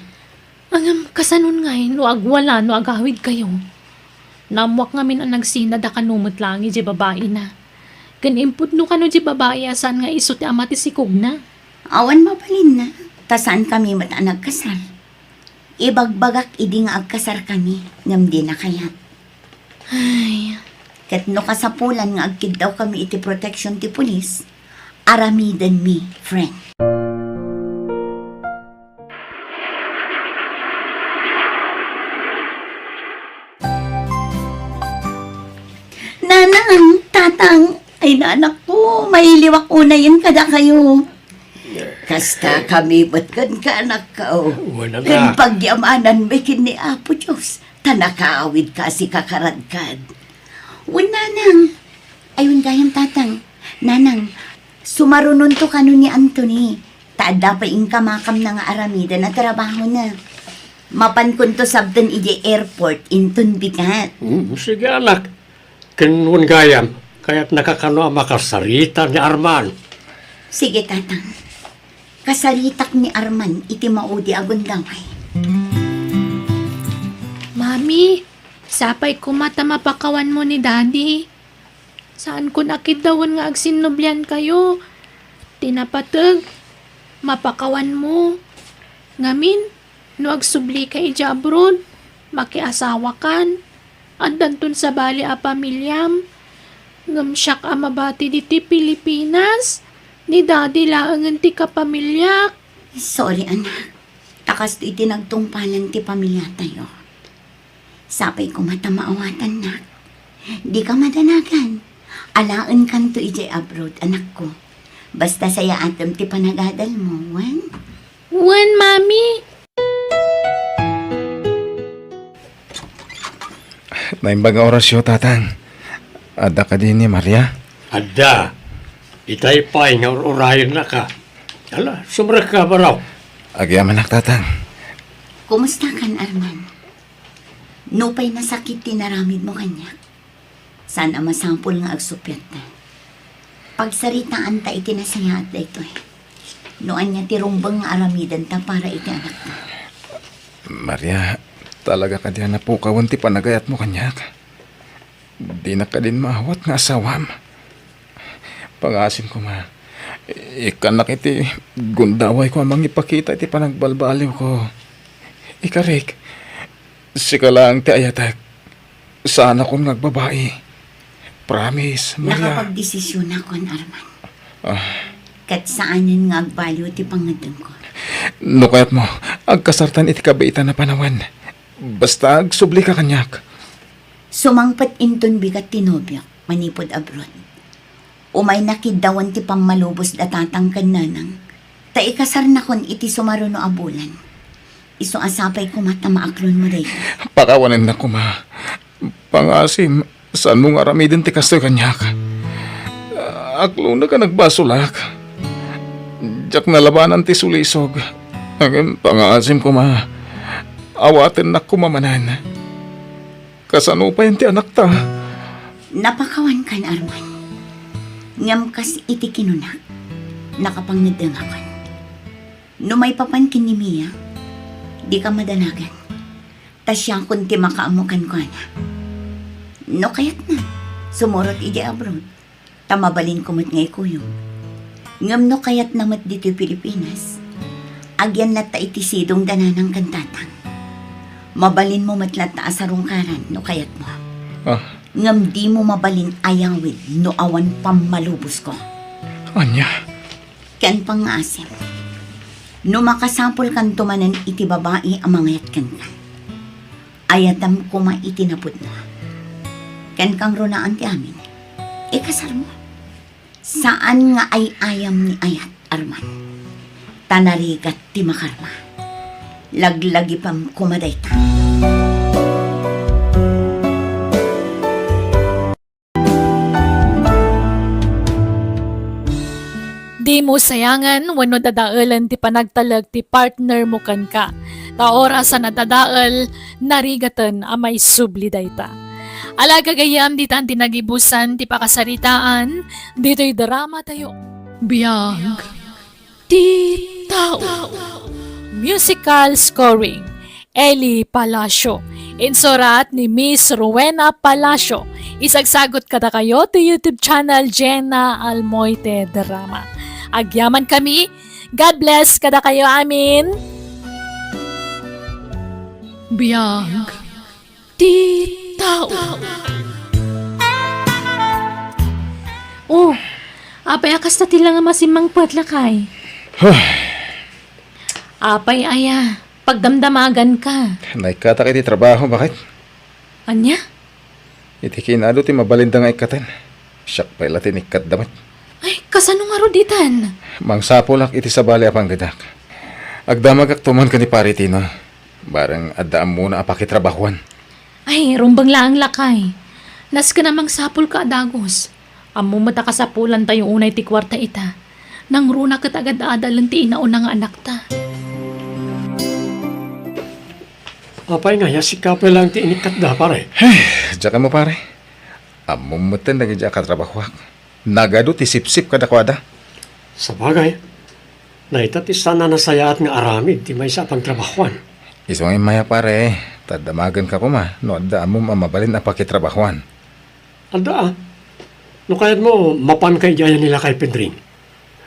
Ngem, kasanon ngay no agwala no agawidkayo? Naammoak ngamin a nagsinad a kano met laeng idiay babaina. Ken impudno kano diay babai a saan nga isu ti ama ti sikogna. Awan mabalinna, ta saankami met a nagkasar. Ibagbagak idi nga agkasarkami, ngem dina kayat. Ay. Ket no kasapulan nga agkiddawkami iti protection ti pulis, aramidenmi, friend. Nanang, tatang, ay nanakko, mailiwak unayen kadakayo. Kasta kami met kenka, anakko. Wen, ken pagyamananmi ken ni Apo Dios, ta nakaawidka a sika karadkad. Wen, nanang. Ay, wen gayam, tatang. Nanang, sumarunonto kano ni Anthony. Ta adda pay inkamakamna nga aramiden a trabahona. Mapankonto sabten idiay airport inton bigat. Hmm, sige, anak. Ken wen gayam, kayatnaka kano a makasarita ni Arman? Sige, tatang. Kasaritak ni Arman iti maudi a gundaway. Mami, sapay koma ta mapakawanmo ni Daddy. Saankon a kiddawen nga agsinnubliankayo. Ti napateg, mapakawanmo. Ngamin, no agsublika idiay abroad, makiasawakan. Addanton sabali a pamiliam. Ngem siak a mabati ditoy Pilipinas, ni Daddy laengen ti kapamiliak. Sorry, anak. Ta kastoy ti nagtungpalan ti pamiliatayo. Sapay koma ta maawatannak. Dika madanagan. Alaenkanto idiay abroad, anakko. Basta sayaatem ti panagadalmo, wen? Wen, Mami. Naimbag nga orasyo, Tatang. Adda kadi ni Maria? Adda. Itay pay nga ur-urayennaka. Ala, sumrekka, baro. Agyamanak, Tatang. Kumusta kan, Arman? Nupay nasakit ti naramidmo kaniak, saan a masapul nga agsuppiatta. Pagsaritaanta iti nasayaat daytoy. No ania ti rumbeng nga aramidenta para iti anakta. Maria, talaga kadi a napukawan ti panagayatmo kaniak? Dinak kadin maawat nga asawam. Pangaasim koma, ikkannak iti gundawayko a mangipakita iti panagbalbaliwko. Ikarik, sika laeng ti ayatek. Saanakon nga agbabai. Promise, Maria. Nakapagdesisionakon, Arman. Ah. Ket saanen nga agbaliw ti pangngeddengko. No kayatmo, agkasartan iti kabiitan a panawen. Basta agsublika kaniak. Sumangpet inton bigat ti nobiok manipud abroad. Umayna kiddawen ti pammalubos da tatang ken nanang, ta ikasarnakon iti sumaruno a bulan. Isu a sapay koma ta maaklonmo dayta. Pakawanennak koma. Pangaasim, saanmo nga aramiden ti kastoy kaniak. Aklonek a nagbasolak. Diak nalabanan ti sulisog. Ngem pangaasim koma. Awatennak koma manen. Kasano payen ti anakta? Napakawankan, Arman. Ngem kas iti kinunak, nakapangngeddengakon. No maipapan ken ni Mia, dika madanagan. Ta siakon ti makaammo kenkuana. No kayatna, sumurot idiay abroad. Ta mabalinko met nga ikuyog. Ngem no kayatna met ditoy Pilipinas, agyan latta iti sidong da nanang ken tatang. Mabalinmo met latta a sarungkaran no kayatmo. Ah. Ngem dimo mabalin ayawid no awan pammalubosko. Ania? Ken pangngaasim, no makasapulkanto manen iti babai a mangayat kenka, ayatem koma iti napudno. Ken kangrunaan ti amin, ikasarmo. Saan nga ay-ayam ni ayat, Arman. Ta narigat ti makarma. Laglagipem koma dayta. Dimo sayangen wenno dadaelen ti panagtalek ti partner mo kenka. Ta oras a nadadael, narigaten a maisubli dayta. Ala, gagayyem, ditan ti nagibusan ti pakasaritaan ditoy drama tayo. Biag ti tao. Musical scoring, Eli Palacio. Insurat ni Miss Rowena Palacio. Isagsagot kadakayo ti YouTube channel Jenna Almoite Drama. Agyaman kami. God bless kadakayo amin. Biag ti tao. Oh, apay a kasta ti la nga masimmangpet, lakay? Apay aya, pagdamdamagan ka. Naikkatak iti trabaho, baket. Ania? Iti kinado ti mabalinda nga ikkaten. Siak pay la ti inikkatda met. Ay, kasano ngarud ditan? Mangsapulak iti sabali a panggedak. Agdamagakto man ken ni Pare Tino. Bareng adda ammona a pakitrabahuan. Ay, rumbeng laeng, lakay. Nasken a mangsapulka a dagus. Ammom met a kasapulantayo unay ti kuarta ita. Nangruna ket agad-adalen ti inauna nga anakta. Apay nga, ya sika pay laeng ti inikkatda, pare? Hey, diak ammo, pare. Ammom metten dagiti a katrabahoak. Nagadu ti sipsip kadakuada. Sabagay, dayta ti saan a nasayaat nga aramid ti maysa a pagtrabahoan. Isu nga immay a, pare, ta damagenka koma no adda ammom a mabalin a pakitrabahoan. Adda, a. No kayatmo, mapanka idiay ni Lakay Pedring.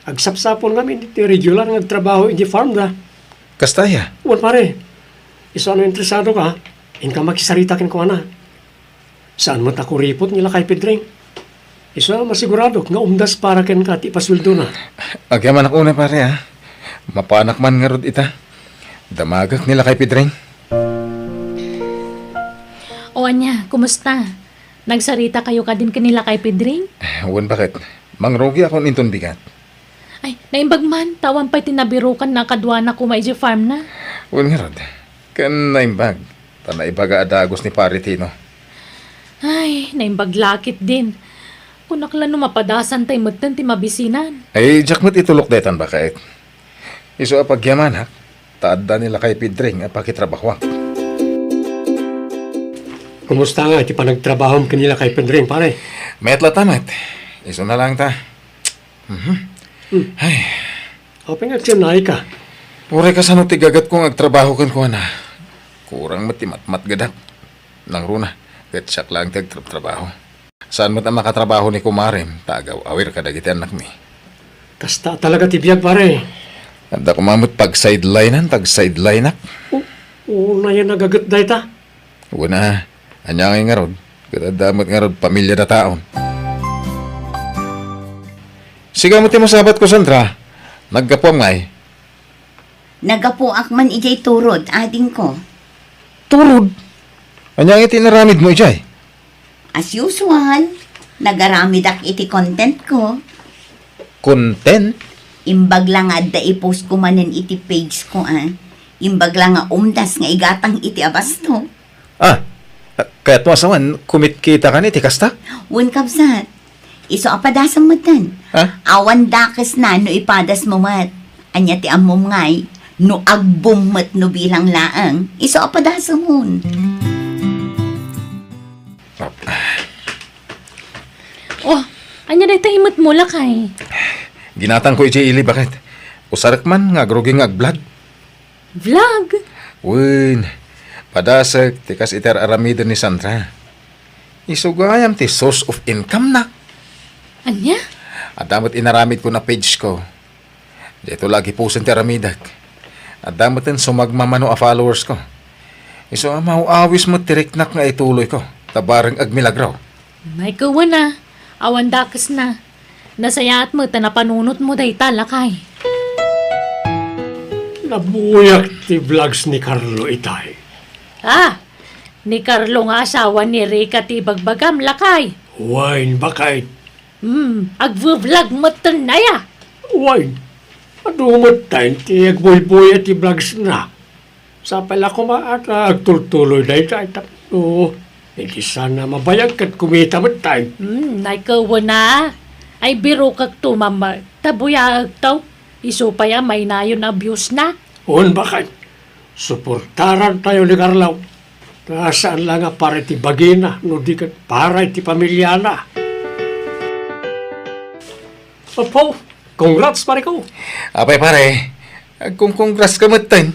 Agsapsapul ngamin iti regular nga agtrabaho iti farm da. Kasta aya? Wen, pare. Isu a no interesadoka, inka makisarita kenkuana. Saan met a kuripot ni Lakay Pedring. Isu a masiguradok nga umdas para kenka ti ipasueldona. Agyamanak unay, pare, a. Mapanak man ngarud ita. Damagek ni Lakay Pedring. O ania, kumusta? Nagsaritakayo kadin ken ni Lakay Pedring? Wen, baket. Mangrugiakon inton bigat. Ay, naimbag man, ta awan pay ti nabirukanna a kaduana koma idiay farmna. Wen ngarud, ken naimbag, ta naibaga a dagus ni Pare Tino. Ay, naimbag la ketdin. Kunak la no mapadasantay metten ti mabisinan. Ay, diak met itulok daytan, baket. Isu a pagyamanak, ta adda ni Lakay Pedring a pakitrabahoak. Kumusta nga iti panagtrabahom ken ni Lakay Pedring, pare? Mayat latta met. Isuna laeng ta. Mhm. Hmm. Ay. Apay nga agsinnayka? Uray kasano ti gagetko nga agtrabaho kenkuana. Kurang met ti matmatgedak. Nangruna, ket siak laeng ti agtratrabaho. Saan met a makatrabaho ni kumarem, ta agaw-awir kadagiti annakmi. Kasta talaga ti biag, pare. Adda koma met pag-sidelinean, tag-sidelineak. O, unayen a gaget dayta. Wen a, ania ngay ngarud, ket adda met ngarud pamiliada taon. Sika met ti masabatko, Sandra. Naggapuam ngay? Naggapuak man idiay turod, adingko. Turod? Ania ngay ti inaramidmo idiay? As usual, nagaramidak iti contentko. Content? Imbag la nga adda i-post ko manen iti page ko, a. Imbag la nga umdas nga igatang iti abasto. Ah, kayatmo a sawen, kumitkitakan iti kasta? Wen, kabsat. Isu a padasem metten. Ah? Awan dakesna no ipadasmo met. Ania ti ammom ngay, no agbom met no bilang laeng, isu a padasemon. Oh, ania dayta imetmo, lakay? Ginatangko idiay ili, baket. Usarek man nga agrugi nga ag-vlog. Vlog? Wen, padasek ti kas iti ar-aramiden ni Sandra. Isu gayam ti source of income na. Ania? Adda met inaramidko a page ko. Daytoy la agipusen ti aramidek. Adda metten sumagmamano a followers ko. Isu a maw-awis met ti riknak nga ituloyko, ta bareng agmilagro. Nay, wen a, awan dakesna. Nasayaat met ta napanunotmo dayta, lakay. Nabuyak ti vlogs ni Carlo itay. Ah, ni Carlo nga asawa ni Rica ti ibagbagam, lakay. Wen, baket. Hmm, agvi-vlog metten aya. Wen, adu metten ti agbuybuya ti vlogsna. Sapay la koma a ta agtultuloy dayta tapno iti saan a mabayag ket kumita metten. Hmm, nay, wen a. Ay, birokekto, mamma. Ta buyaekto. Isu pay a mainayon a viewsna. Wen, baket. Suportarantayo ni Carlo. Ta saan la nga para iti bagina, no di ket para iti pamiliana. Apo, congrats, pareko. Apay, pare, agkong-congrats ka metten.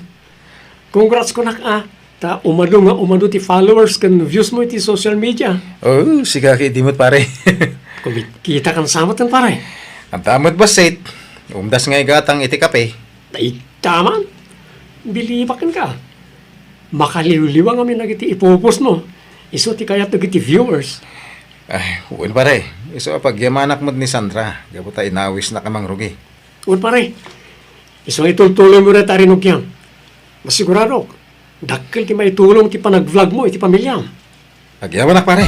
Congrats kunak a, ta umadu nga umadu ti followers ken views mo iti social media. Oh, sika ket idi met, pare. Kumitkita kan sa metten, pare. Adda met bassit. Umdas nga igatang iti kape. Dayta man. Bilibak kenka. Makaliwliwa ngamin dagiti ipupos mo. Isu ti kayat dagiti viewers. Ay, wen, pare. Isu a pagyamanak met ni Sandra, gapu ta inawisnak a mangrugi. Wen, pare. Isu nga itultuloy mo dayta a rinugian. Masiguradok, dakkel ti maitulong ti panag-vlog mo iti pamiliam. Agyamanak, pare.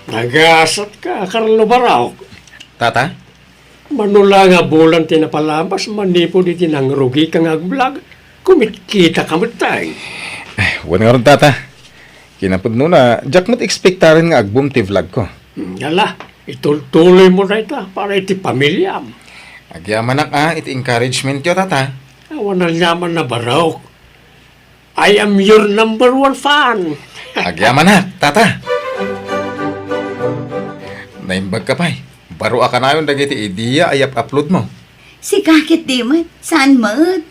Nagasat ka, Carlo Barok. Tata? Mano la nga bulan ti napalabas manipud iti nangrugi ka nga ag-vlog, kumitkita ka met, tay. Eh, wen ngarud, Tata. Kinapudnona, diak met ekspektaren nga agbom ti vlog ko. Hmm, ala, itultuloy mo dayta para iti pamiliam. Agyamanak a iti encouragement yo, Tata. Awan aniaman a Barok. I am your number one fan. Agyamanak, Tata. Naimbag ka pay. Baro a kanayon dagiti idea a iyap-upload mo. Sika ket di met, saan met?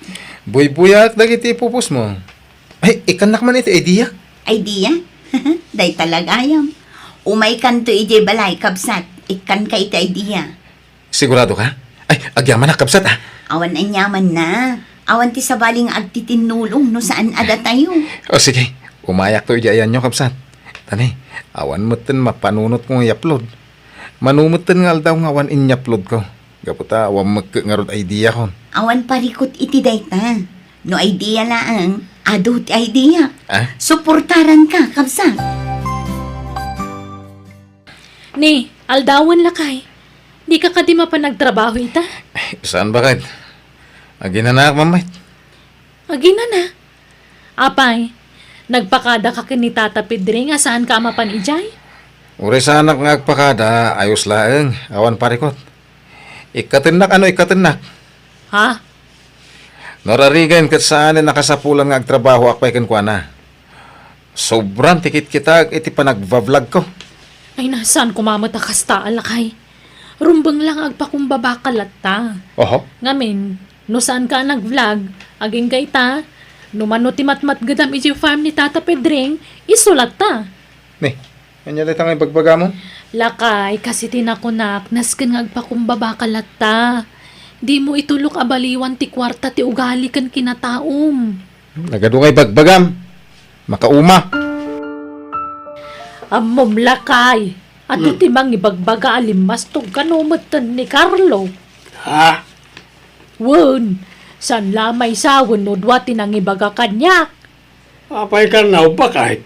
Buybuyaak dagiti ipupos mo. Ay, ikkannak man iti idea. Idea? Dayta la gayam. Umaykanto idiay balay, kabsat. Ikkanka iti idea. Sigurado ka? Ay, agyamanak, kabsat, ah. Awan aniaman na. Awan ti sabali nga agtitinnulong no saan a datayo. O, sige. Umayakto idiay ayanyo, kabsat. Tani, awan metten mapanunotko nga i-upload. Mano metten nga aldaw nga awan inya-upload ko. Gapu ta awan mekke ngarud idea kon. Awan parikut iti dayta. No idea laeng, adu ti idea. Ah? Suportaranka, kabsat. Ni, aldawen lakay. Dika kadi mapan agtrabaho ita? Saan baket? Aginanaak man met. Aginana? Apay, nagpakadaka ken ni Tata Pedring a saanka a mapan idiay? Uray saanak nga agpakada, ayos laeng, awan parikut. Ikkatennak a no ikkatennak. Ha? Nararigan ket saanen a kasapulan nga agtrabahoak pay kenkuana. Sobran ti kitkitaek iti panagva-vlogko. Ay, na, saan koma met a kasta, a lakay. Rumbeng la nga agpakumbabaka latta. Oho. Ngamin, no saanka a nag-vlog, agingga ita, no mano ti matmatgedam idiay farm ni Tata Pedring, isu latta. Ni, ania dayta nga ibagbagamon? Lakay, kas iti nakunak, nasken nga agpakumbabaka latta. Dimo itulok a baliwan ti kuarta ti ugali ken kinataom. Nagadu nga ibagbagam. Makauma. Ammom, lakay, adu Hmm. ti mangibagbaga a limmastog kano metten ni Carlo. Ha? Wen, saan la a maysa wenno dua ti nangibaga kaniak. Apay kan naubak, ay?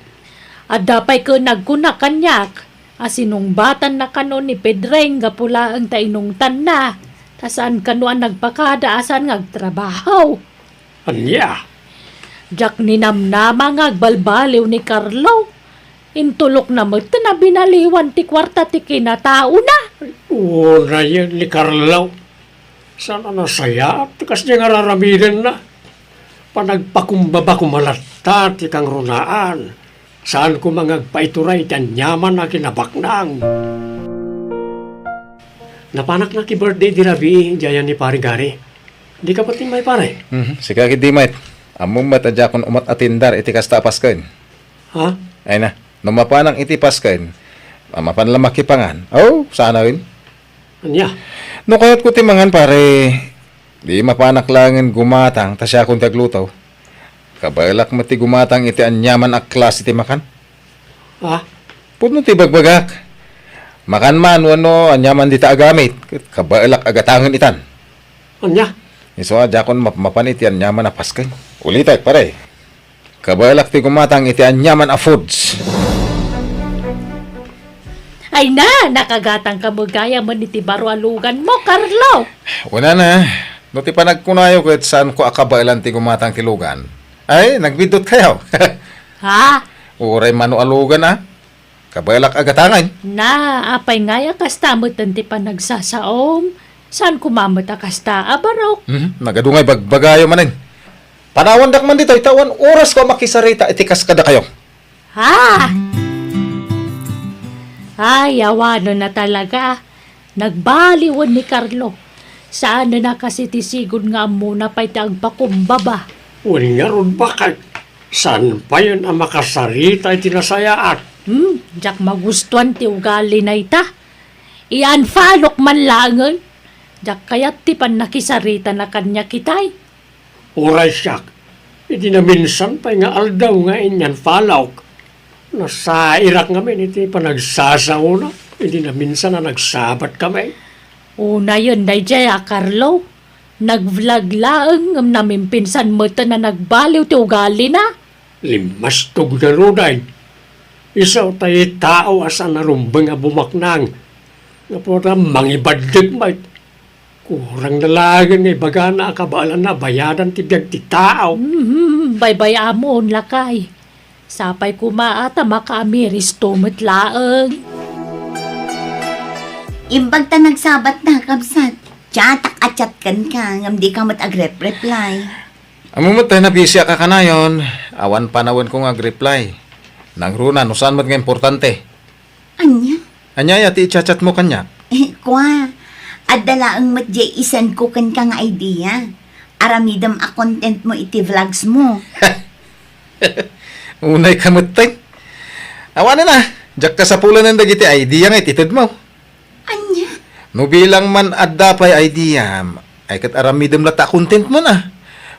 Adda pay ken nagkuna kaniak a sinungbatanna kano ni Pedring gapu laeng ta inungtanna, ta saan kano a nagpakada a saan nga agtrabaho. Ania? Diak ninamnama nga agbalbaliw ni Carlo. Intulokna metten a binaliwan ti kuarta ti kinataona. Unayen ni Carlo. Saan a nasayaat ti kasdiay nga ar-aramidenna. Panagpakumbaba koma latta ti kangrunaan. Saan koma nga agpaituray iti aniaman a kinabaknang. Napanak nakibirthday idi rabii, idiay ni Pare Gary. Dika pati may pare? Mhm. Sika ketdi met. Ammom met a diakon umat-atindar iti kasta a Pasken. Ha? Ay na, no mapanak iti Pasken, a, mapan la makipangan. Oh, sanaen. Ania? No kayatko ti mangan, pare, di mapanak laengen gumatang ta siakon ti agluto. Kabaelak met ti gumatang iti aniaman a klase ti makan. Ah? Pudno ti bagbagak. Makan man wenno aniaman dita agamit, ket kabaelak a gatangen itan. Ania? Isu a diakon mapmapan iti aniaman a Pasken. Ulitek, pare. Kabaelak ti gumatang iti aniaman a foods. Ay na, nakagatangka met gayam iti baro a luganmo, Carlo. Wala na. No ti panagkunayo ket saanko a kabaelan ti gumatang ti lugan. Ay, nagbiddutkayo. Ha? Uray mano a lugan, a? Kabaelak a gatangen. Na, apay ngay a kasta metten ti panagsasaom? Saan koma met a kasta a barok? Mhm, nagadu nga ibagbagayo manen. Panawandak man ditoy, ta awan orasko a makisarita iti kas kadakayo. Ha? Ay, awanen a talaga. Nagbaliwen ni Carlo. Saanen a kas iti sigud nga ammona pay ti agpakumbaba. Wen ngarud, baket, saan payen a makasarita iti nasayaat? Hmm, diak magustuan ti ugalina ita. I-unfollowk man laengen. Diak kayat ti pannakisaritana kaniak itay. Uray siak, idi naminsan pay nga aldaw nga in-unfollowk, nasairak ngamin iti panagsasaona, idi naminsan a nagsabatkami. Unayen daydiay a Carlo, nag-vlog laeng ngem namimpinsan metten a nagbaliw ti ugalina. Limmastog ngaruden. Isu tay tao a saan a rumbeng a bumaknang. Gapu ta mangibaddeg met. Kurang na laengen nga ibagana a kabaelanna a bayadan ti biag ti tao. Mhm, baybay-amon, lakay. Sapay koma a ta makaamiristo met laeng. Imbag ta nagsabatta, kabsat. Chatak a chat kenka, ngem dika met agrep-reply. Ammom met ta nabisiak a kanayon, awan panawenko nga agreply. Nangruna no saan met nga importante. Ania? Ania aya ti i-chat-chatmo kaniak? Eh, kua, adda laeng met diay i-sendko kenka nga idea. Aramidem a contentmo iti vlogsmo. Unayka metten. Awanen a, diak kasapulan dagiti idea nga ititedmo. Ania? No bilang man adda pay idea, ay ket aramidem latta a contentmon a.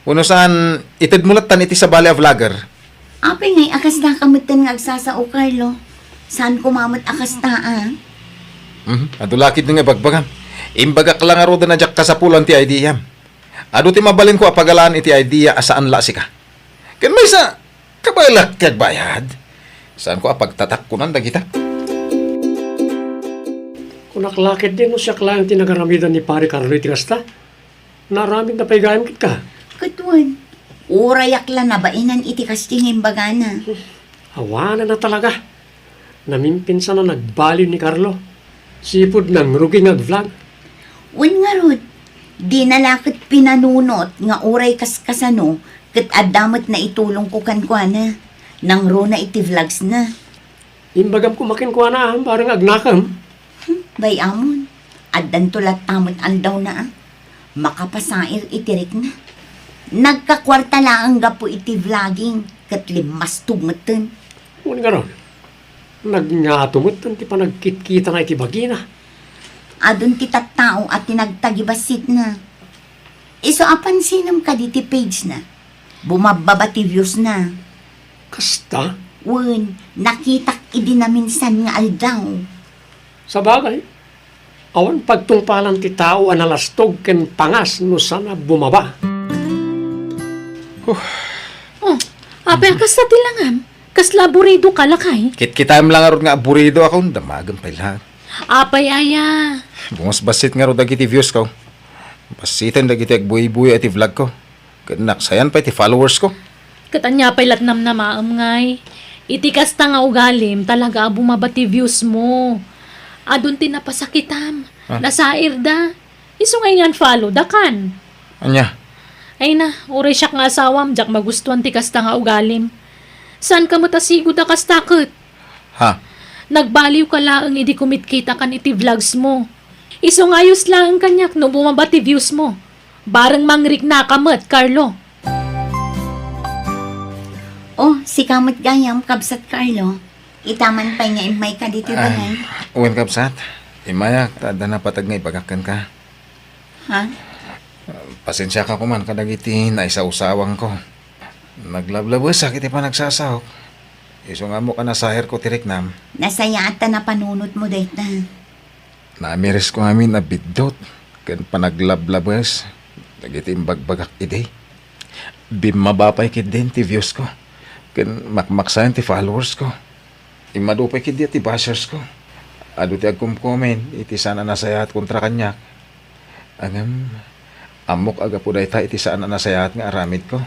Wenno saan, itedmo lattan iti sabali a vlogger. Apay ngay a kasdaka metten nga agsasao, Carlo? Saan koma met a kasta, a? Mhm, adu la ketdi nga ibagbagam. Imbagak la ngaruden a diak kasapulan ti ideam. Adu ti mabalinko a pagalaan iti idea a saan la a sika. Ken maysa, kabaelak ti agbayad. Saanko a pagtatakkonan dagita. Kunak la ketdi no siak laeng ti nagaramidan ni Pare Carlo iti kasta. Naaramidna pay gayam kenka. Ket wen, urayak la nabainan iti kasdi nga imbagana. Awanen a talaga. Namimpinsan a nagbaliw ni Carlo. Sipud nangrugi nga ag-vlog. Wen ngarud, Dina la ket pinanunot nga uray kaskasano ket adda met naitulongko kenkuana. Nangruna iti vlogs na. Imbagam koma kenkuana, bareng agnakem. Hmm, bay-amon. Addanto latta met andawna, a. Makapasair iti rikna. Nagkakuarta laeng gapu iti vlogging ket limmastog metten. Wen ngarud, nagngato metten ti panagkitkitana iti bagina. Adun ti tattao a ti nagtagibassitna. Isu a pansinem kadi ti page na. Bumabbaba ti views na. Kasta? Wen, nakitak idi naminsan nga aldaw. Sabagay, awan pagtungpalan ti tao a nalastog ken pangas no saan a bumaba. Huh. Oh, apay a kasta ti langam? Kasla aburido ka lakay? Kitkitaem la ngarud nga aburido ako, damagem pay laeng. Apay aya? Bumasbassit ngarud dagiti views ko. Bassiten dagiti agbuybuya iti vlog ko. Ket naksayan pay ti followers ko. Ket ania pay lat namnamaem ngay? Iti kasta nga ugalim, talaga a bumaba ti views mo. Adun ti napasakitam. Ah. Nasairda. Isu nga in-unfollow da kan. Ania? Ay na, uray siak nga asawam, diak magustuan ti kasta nga ugalim. Saan ka met a sigud a kasta ket? Ha? Nagbaliw ka laeng idi kumitkita kan iti vlogs mo. Isu nga ayos laeng kaniak no bumaba ti views mo. Bareng mangrikna ka met, Carlo. Oh, sika met gayam, Kabsat Carlo. Itaman pay nga immayka ditoy balay. Wen, Kabsat. Immayak, ta adda napateg nga ibagak kenka. Ha? Pasensiaka koman kadagiti naisawsawangko. Naglablabesak iti panagsasaok. Isu nga ammok a nasairko ti riknam. Nasayaat ta napanunotmo dayta. Naamirisko amin a biddut ken panaglablabes dagiti imbagbagak idi. Bimmaba pay ketdin ti views ko ken makmaksayan ti followers ko. Immadu pay ketdi ti bashers ko. Adu ti agkomkomen iti saan a nasayaat kontra kaniak. Ngem, ammok a gapu dayta iti saan a nasayaat nga aramidko.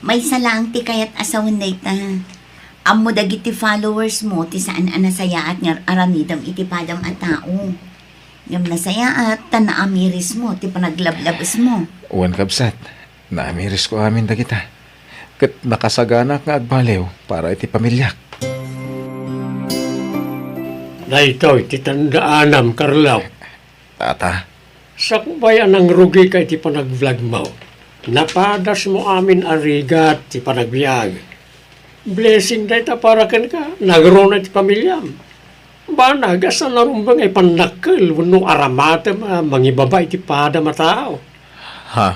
Maysa laeng ti kayat a sawen dayta. Ammo dagiti followers mo ti saan a nasayaat nga aramidem iti padam a tao. Ngem nasayaat ta naamirismo ti panaglablabesmo. Wen, kabsat, naamirisko amin dagita. Ket nakasaganak nga agbaliw para iti pamiliak. Daytoy ti tandaanam, Carlo. Tata. Sakbay a nangrugika iti panagvlogmo, napadasmo amin a rigat ti panagbiag. Blessing dayta para kenka, nangruna iti pamiliam. Banag a saan a rumbeng a ipannakkel wenno aramatem a mangibaba iti padam a tao. Ha?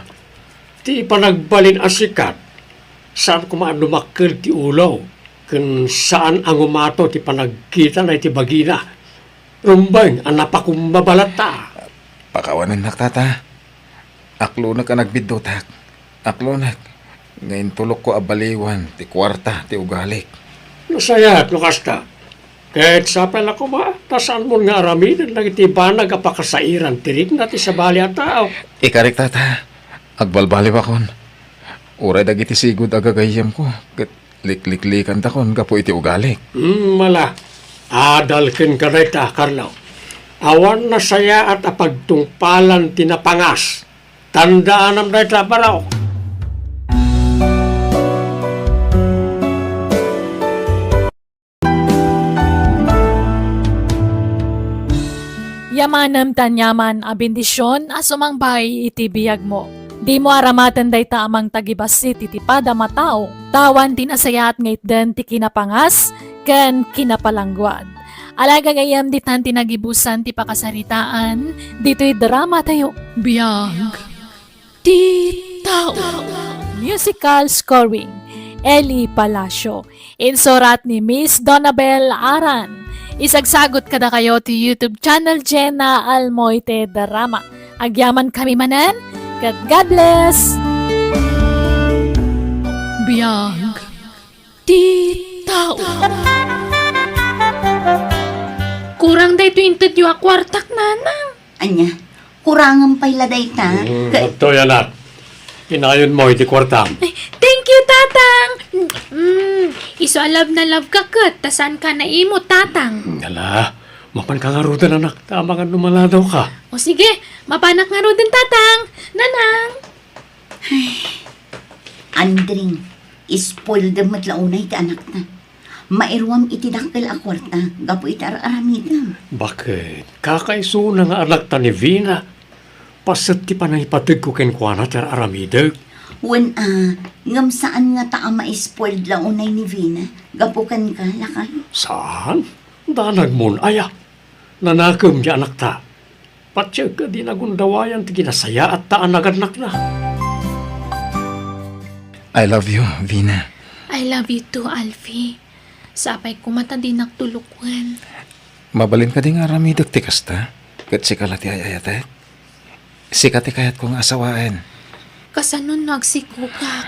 Ti panagbalin a sikat, saan koma a dumakkel ti ulo, ken saan a ngumato ti panagkitana iti bagina. Rumbeng a napakumbaba latta. Pakawanennak, tata. Aklonek a nagbiddutak. Aklonek nga intulokko a baliwan ti kuarta ti ugalik. Nasayaat no kasta. Ket sapay la koma ta saanmon nga aramiden dagiti banag a pakasairan ti rikna ti sabali a tao. Ikarik, tata. Agbalbaliwakon. Uray dagiti sigud a gagayyemko ket likliklikantakon gapu iti ugalik. Hmm, mala. Adal kenka dayta, Carlo. Awan nasayaat a pagtungpalan ti napangas. Tandaanam dayta, Barok. Yamanem ti aniaman a bendision a sumangbay iti biagmo. Dimo aramaten dayta a mangtagibassit iti padam a tao, ta awan ti nasayaat nga itden ti kinapangas ken kinapalangguad. Ala, gagayyem, ditan ti nagibusan ti pakasaritaan ditoy dramatayo. Biag ti tao. Musical scoring, Eli Palacio. Insurat ni Miss Donabel Aran. Isagsagut kadakayo ti YouTube channel Jenna Almoite Drama. Agyamankami manen, ket God bless! Biag ti tao. Kurang daytoy intedyo a kuartak, nanang. Ania, kurangen pay la dayta? Mm, Ka- adtoy, anak. Inayonmo iti kuartam. Ay, thank you, Tatang. Mm, isu a love na love ka ket, ta saanka naimut, Tatang. Ala, Mapanka ngaruden, anak, ta amangan no maladawka. O sige, mapanak ngaruden, Tatang. Nanang! Andring, spoiled met la unay ti anakta. Mairuam iti dakkel a kuarta gapu iti ar-aramidem. Baket, kakaisuna nga anakta ni Vina. Paset ti panangipategko kenkuana ti ar-aramidek. Wen a, ngem saan ngata a ma-spoiled la unay ni Vina gapu kenka, lakay? Saan? Danagmon aya. Nanakem ti anakta. Patiek a di nagundawayan ti kinasayaatta a nagannakna. I love you, Vina. I love you too, Alfie. Sapay koma ta dinak tulukwen. Mabalin kadi nga aramidek ti kasta? Ket sika la ti ay-ayatek? Sika ti kayatko nga asawaen. Kasano no agsikogak?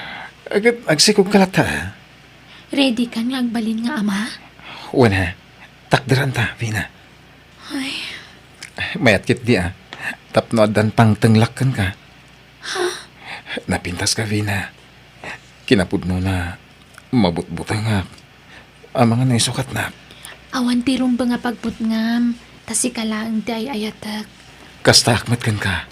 Ket agsikogka latta, a? Ready kan nga agbalin nga ama? Wen, a. Takderanta, Vina. Ay. Mayat ketdi, a. Tapno addan pangtenglak kenka. Ha? Napintaska, Vina. Kinapudnona, mabutbutengak. Amangan no isukatnak. Awan ti rumbeng a pagbutngam, ta sika laeng ti ay-ayatek. Kastaak met kenka.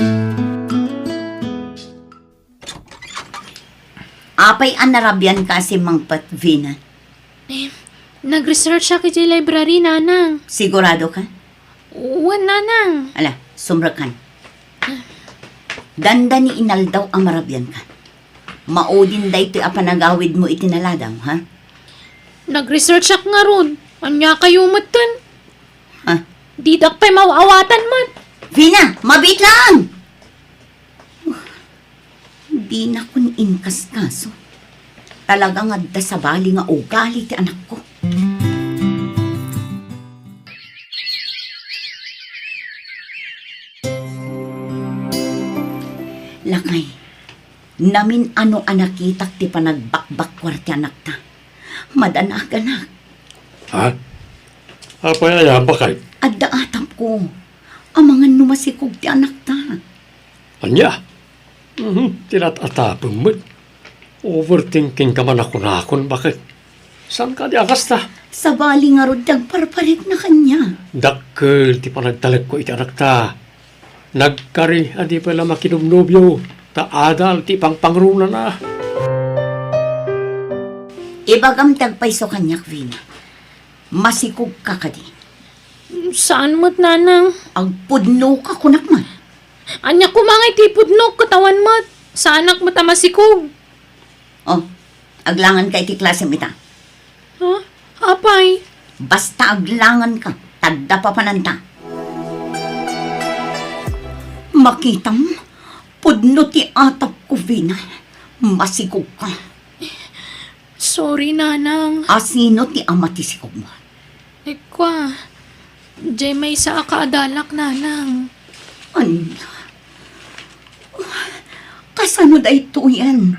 Apay a narabianka a simmangpet, Vina? Eh, nag-researchak iti library, Nanang. Siguradoka? Wen, Nanang. Ala, sumrekkan. Dandani inaldaw a marabianka. Maudin daytoy a panagawidmo iti naladaw, ha? Nag-researchak ngarud. Ania kayo metten? Ha? Didak pay maawatan met. Vina, mabiit lang! Dinakon inkaskaso. Talaga nga adda sabali nga ugali ti anakko. Lakay, namin-ano a nakitak ti panagbakbakkuar ti anakta. Madanaganak. Ha? Apay aya, baket? Adda atapko. Amangan no masikog ti anakta. Ania? Mhm, ti lat-atapem met. Overthinking ka man a kunakon, baket? Saan kadi a kasta? Sabali ngarud ti agparparikna kaniak. Dakkel ti panagtalekko iti anakta. Nagkari a di pay la makinobnobio, ta adal ti pangpangrunana. Ibagam ti agpayso kaniak, Vina. Masikogka kadi? Saan met, Nanang. Agpudnoka, kunak man. Ania koma nga iti pudnok ket awan met. Saanak met a masikog. Oh, aglanganka iti klasem ita. Ha? Apay? Basta aglanganka, ta adda papananta. Makitam, pudno ti atapko, Vina. Masikogka. Sorry, Nanang. A, sino ti ama ti sikogmo? Ay, kua, diay maysa a kaadalak, Nanang. Ania? Kasano daytoyen?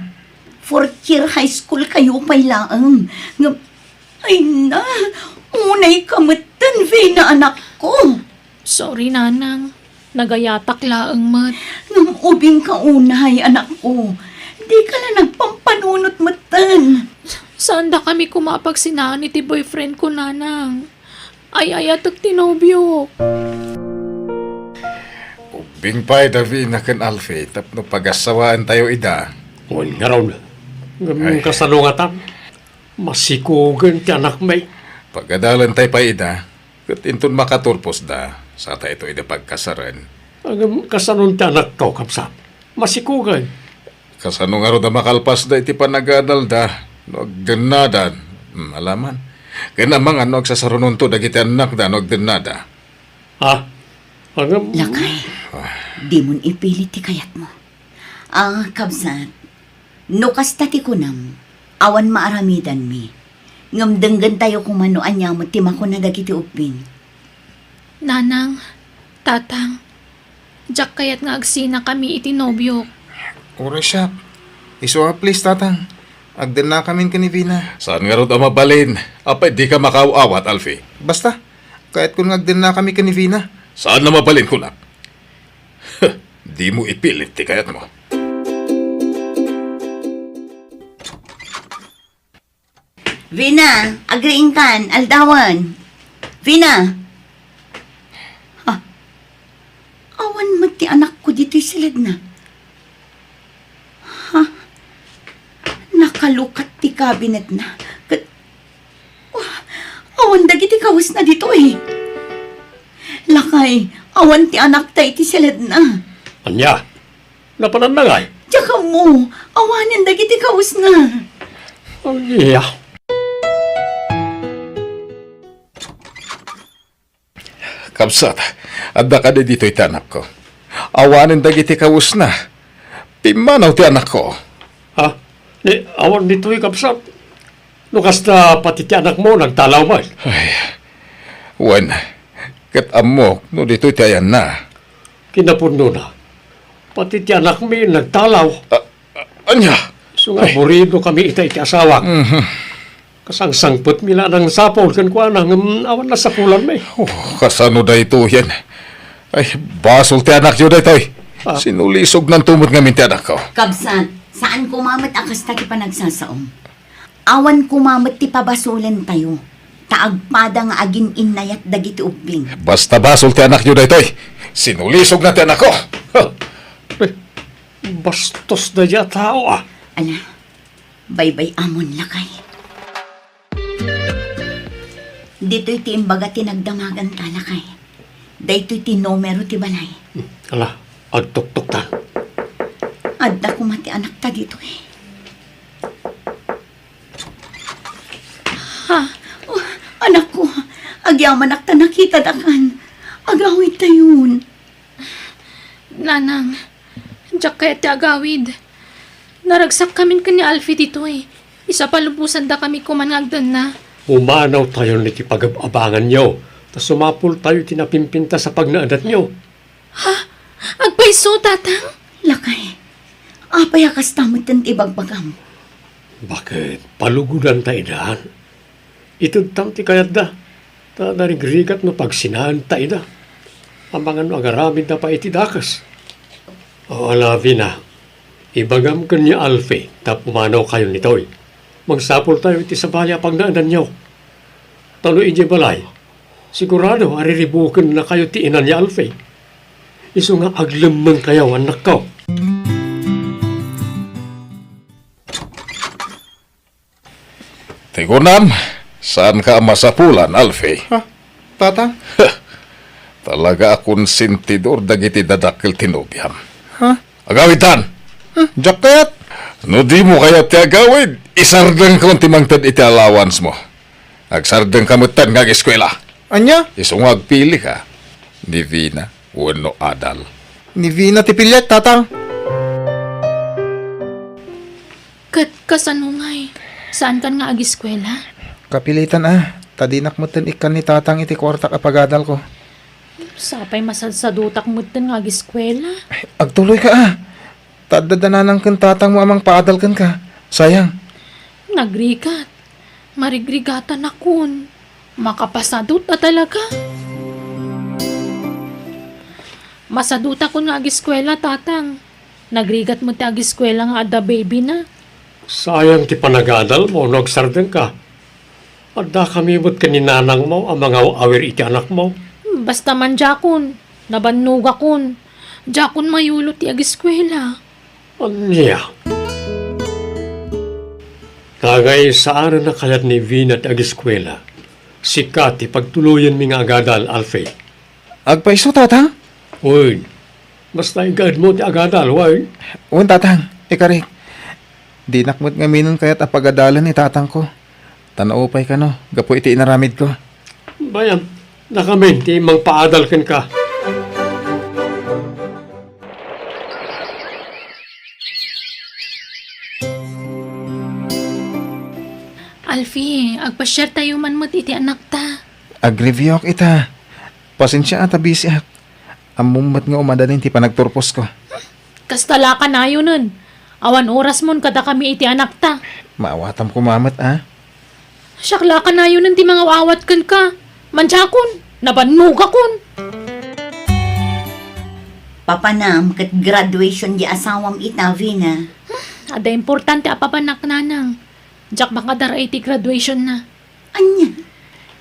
Fourth year high school kayo pay laeng. Ngem, ay na, unayka metten, Vina, anakko. Sorry, Nanang. Nagayatak laeng met. Ngem ubingka unay, anakko. Dika la nagpampanunot metten. Saandakami koma a pagsinaan iti boyfriend ko, Nanang. Ay-ayatek ti nobio. Ubbing pay da Vina ken Alfie tapno pagassawaentayo ida. Wen ngarud. Ngem Ay. Kasano ngatan? Masikogen ti anakmi. Pagadalentayo pay ida, ket inton makatulposda, satayto ida pagkasaren. Ngem kasano ti anakko, kabsat? Masikogen. Kasano ngarud a makalpasda iti panagadalda no agdennada? Hmm, alaman. Ken amangan no agsasarunonto dagiti annakda no agdennada. Ha? Ngem Lakay, Ah. dimon ipilit ti kayatmo. Ah, kabsat, no kasta ti kunam, awan maaramidanmi. Ngem denggentayo koma no ania met ti makuna dagiti ubbing. Nanang, Tatang, diak kayat nga agsinakami iti nobiok. Uray siak. Isu a, please, Tatang. Agdennakamin ken ni Vina. Saan ngarud a mabalin? Apay, dika makaaw-awat, Alfie? Basta, kayatkon nga agdennakami ken ni Vina. Saan a mabalin, kunak? Dimo ipilit ti kayatmo. Vina, agriingkan, aldawen. Vina! Awan met ti anakko ditoy siledna. Ha? Nakalukat ti kabinetna. Ket, wah, awan dagiti kawesna ditoy. Lakay, awan ti anakta iti siledna. Ania? Napananna ngay? Diak ammo, awanen dagiti kawesna. Ania? Kabsat, adda kadi ditoy ti anakko. Awanen dagiti kawesna. Pimmanaw ti anakko. Ha? Ni, awan ditoy, kabsat. No kasta, pati ti anakmo nagtalaw met. Ay, wen, ket ammok no ditoy ti ayanna. Kinapudnona, pati ti anakmi nagtalaw. A-, a-, ania? Isu nga Ay. Aburridokami ita iti asawak. Mhm. Kasangsangpetmi la a nangsapul kenkuana ngem awan nasapulanmi. Oh, kasano daytoyen? Ay, basol ti anakyo daytoy. Ah. Sinulisognanto met ngamin ti anakko. Kabsat, saan koma met a kasta ti panagsasaom. Awan koma met ti pabasolentayo, ta agpada nga agin-innayat dagiti ubbing. Basta basol ti anakyo daytoy. Sinulisogna ti anakko. Huh. Eh, bastos daydiay a tao, ah. Ala, baybay-amon, lakay. Ditoy ti imbaga ti nagdamaganta, lakay. Daytoy ti numero ti balay. Hmm, ala, agtuktoktan. Adda koma ti anakta ditoy. Ha? Oh, anakko, agyamanak ta nakitadakan. Agawidtayon. Nanang, diak kayat ti agawid. Naragsakkamin ken ni Alfie ditoy. Isapalubosandakami koman nga agdanna. Pumanawtayon iti pagab-abanganyo, ta sumapultayo iti napimpintas a pagnaedanyo. Ha? Agpayso, Tatang? Lakay, apay a kasta metten ti ibagbagam? Baket, palugodanta idan. Itedtam ti kayatda, ta narigrigat no pagsinaenta ida. Amangan no agaramidda pay iti dakes. O, ala, Vina, ibagam ken ni Alfie ta pumanawkayon ditoy. Mangsapultayo iti sabali a pagnaedanyo. Ta no idiay balay, sigurado a riribukennakayo ti ina ni Alfie. Isu nga aglemmengkayo, annakko. Ti kunam, saanka a masapulan, Alfie. Ha? Tatang? Talaga a konsentidor dagiti dadakkel ti nobiam. Ha? Agawidtan! Hmm, diak kayat. No dimo kayat ti agawid, isardengkon ti mangted iti allowance mo. Agsardengka metten nga ageskuela. Ania? Isu nga agpilika, ni Vina wenno adal. Ni Vina ti piliek, Tatang. Ket kasano ngay? Saankan nga ageskuela? Kapilitan a, ta dinak metten ikkan ni Tatang iti kuartak a pagadalko. Sapay masadsadutak metten nga ageskuela. Ay, agtuloyka a. Ta adda da nanang ken tatangmo a mangpaadal kenka. Sayang. Nagrigat. Marigrigatanakon. Makapasadut a talaga. Masadutakon nga ageskuela, Tatang. Nagrigat met ti ageskuela nga adda baby na. Sayang ti panagadalmo no agsardengka. Addakami met ken ni nanangmo a mangaw-awir iti anakmo. Basta man diakon, nabannogakon. Diakon mayulo ti ageskuela. Ania? Ngay saanen a kayat ni Vina ti ageskuela. Sika ti pagtuloyenmi nga agadal, Alfie. Agpayso, Tatang? Wen, basta igaedmo ti agadal, wen? Wen, Tatang, ikarik. Dinak met ngaminen kayat a pagadalen ni tatangko. Ta naupay kano, gapu iti inaramidko. Bay-am, dakamin ti mangpaadal kenka. Alfie, agpasiartayo man met iti anakta. Agreviewak ita. Pasensia a ta bisiak. Ammom met nga umadanin ti panagturposko. Kasta la kanayonen. Awan orasmon kadakami iti anakta. Maawatam koma met a. Siak la kanayonen ti mangaw-awat kenka. Mandiakon, nabannogakon. Papanam ket graduation di asawam ita, Vina. Adda importante a papanak, nanang. Diak makadara iti graduation na. Ania?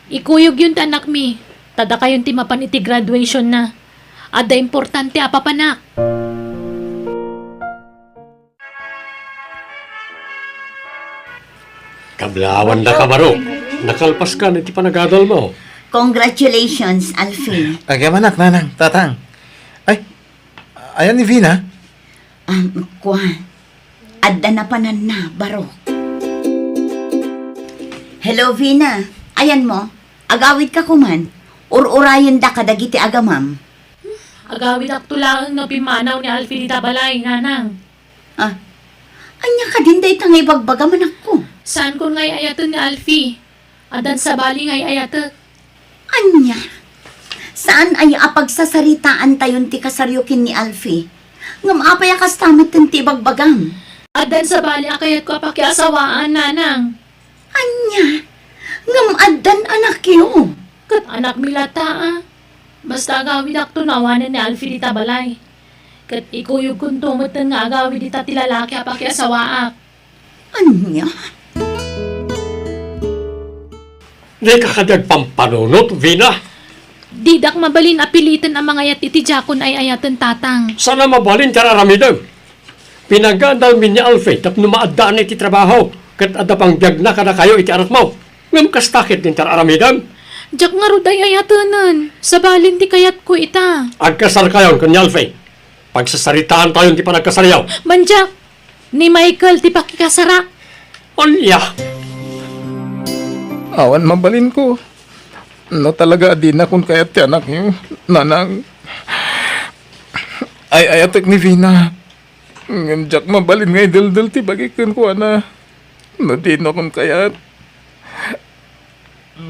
Ikuyogyon ti anakmi, ta dakayon ti mapan iti graduation na. Adda importante a papanak. Kablaawan da ka, Barok. Nakalpas ka iti panagadal mo. Congratulations, Alfie. Agyamanak, Nanang, Tatang. Ay, ayan ni Vina? Um, kua, adda napananna, Barok. Hello, Vina. Ayan mo, agawid ka kuman. Ur-urayenda kadagiti agamam. Agawidakto laeng no pimmanaw ni Alfie dita balay, Nanang. Ah, ania kadin dayta nga ibagbagam, anakko? Saankon nga ay-ayaten ni Alfie. Addan sabali nga ay-ayatek. Ania? Saan aya a pagsasaritaantayon ti kasaryo ken ni Alfie? Ngem apay a kasta metten ti ibagbagam? Addan sabali a kayatko a pakiasawaan, Nanang. Ania? Ngem addan anakyo? Ket anakmi latta, a. Basta agawidakto no awanen ni Alfie dita balay. Ket ikuyogkonto metten nga agawid dita ti lalaki a pakiasawaak. Ania? Dika kadi agpampanunot, Vina? Didak mabalin a piliten a mangayat iti diakon ay-ayaten, Tatang. Saan a mabalin ti ar-aramidem. Pinagadalmi ni Alfie tapno maaddaan iti trabaho, ket adda pangbiagna kadakayo iti anakmo. Ngem kasta ketdin ti ar-aramidem. Diak ngarud ay-ayatenen. Sabalin ti kayatko ita. Agkasarkayon ken ni Alfie. Pagsasaritaantayon ti panagkasaryo. Mandiak, ni Michael ti pakikasarak. Ania? Awan mabalinko. No talaga a dinakon kayat ti anakyo, Nanang. Ay-ayatek ni Vina. Ngem diak mabalin nga ideldel ti bagik kenkuana. No dinakon kayat,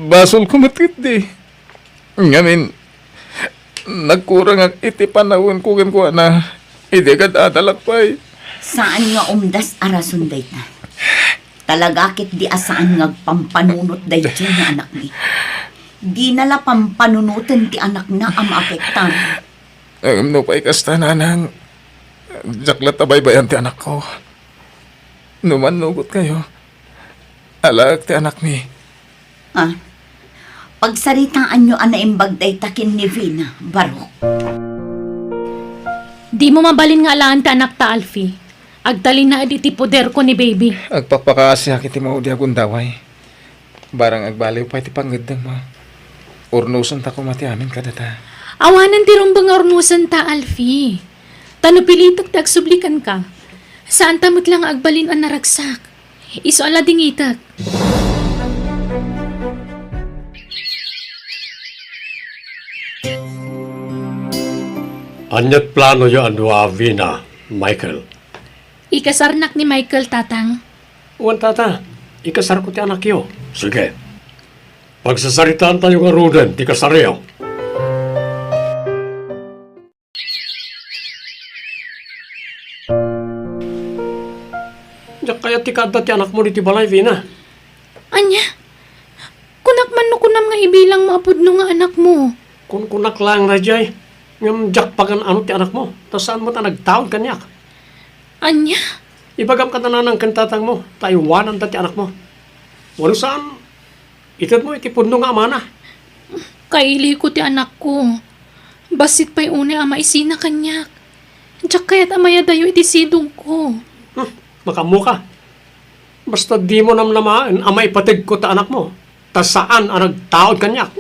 basolko met ketdi. Ngamin, nagkurangak iti panawenko kenkuana idi kad-adalak pay. Saan nga umdas a rason dayta. Talaga ketdi a saan nga agpampanunot daytoy nga anakmi. Dina la pampanunoten ti anakna a maapektar. Ngem nupay kasta, Nanang, diak latta baybayan ti anakko. No mannugotkayo, alaek ti anakmi. Ah, pagsaritaanyo a naimbag dayta ken ni Vina, Barok. Dimo mabalin nga alaen ti anakta, Alfie. Agtalinaed iti poderko ni Baby. Agpakpakaasiak iti maudi a gundaway. Barang agbaliw pay ti pangngeddengmo, urnosenta koma ti amin kadata. Awanen ti rumbeng nga urnosenta, Alfie. Ta no pilitek ti agsubli kenka, saanta met la nga agbalin a naragsak. Isu a ladingitek. Ania't planoyo a dua, Vina, Michael? Ikasarnak ni Michael, Tatang. Wen, Tata, ikasarko ti anakyo. Sige. Pagsasaritaantayo ngaruden ti kasaryo. Diak kayat ti kaadda ti anakmo ditoy balay, Vina. Ania? Kunak man no kunam nga ibilangmo a pudno nga anakmo. Kunkunak laeng daydiay, ngem diak pagan-ano ti anakmo, ta saan met a nagtaud kaniak. Ania? Ibagam kada nanang ken tatangmo, ta aywananda ti anakmo. Wenno saan, itedmo iti pudno nga amana. Kailihko ti anakko. Bassit pay unay a maisina kaniak. Diak kayat a mayadayo iti sidongko. Hmm, makaammoka. Basta dimo namnamaen a maipategko ta anakmo, ta saan a nagtaud kaniak.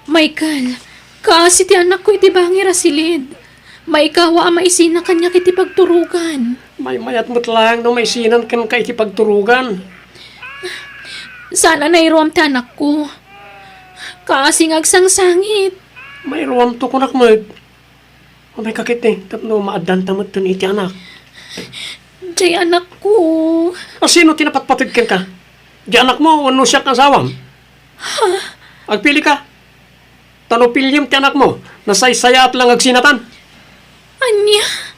Michael, kaasi ti anakko iti bangir a silid. Maikawa a maisina kaniak iti pagturogan. Maymayat met laeng no maisinan kenka iti pagturogan. Saan a nairuam ti anakko. Kaasi nga agsangsangit. Mairuamto, kunak met. Umayka ketdi tapno maaddanta metten iti anak. Diay anakko. A, sino ti napatpateg kenka? Diay anakmo wenno siak nga asawam? Ha? Agpilika. Ta no piliem ti anakmo, nasaysayaat la nga agsinatan. Ania?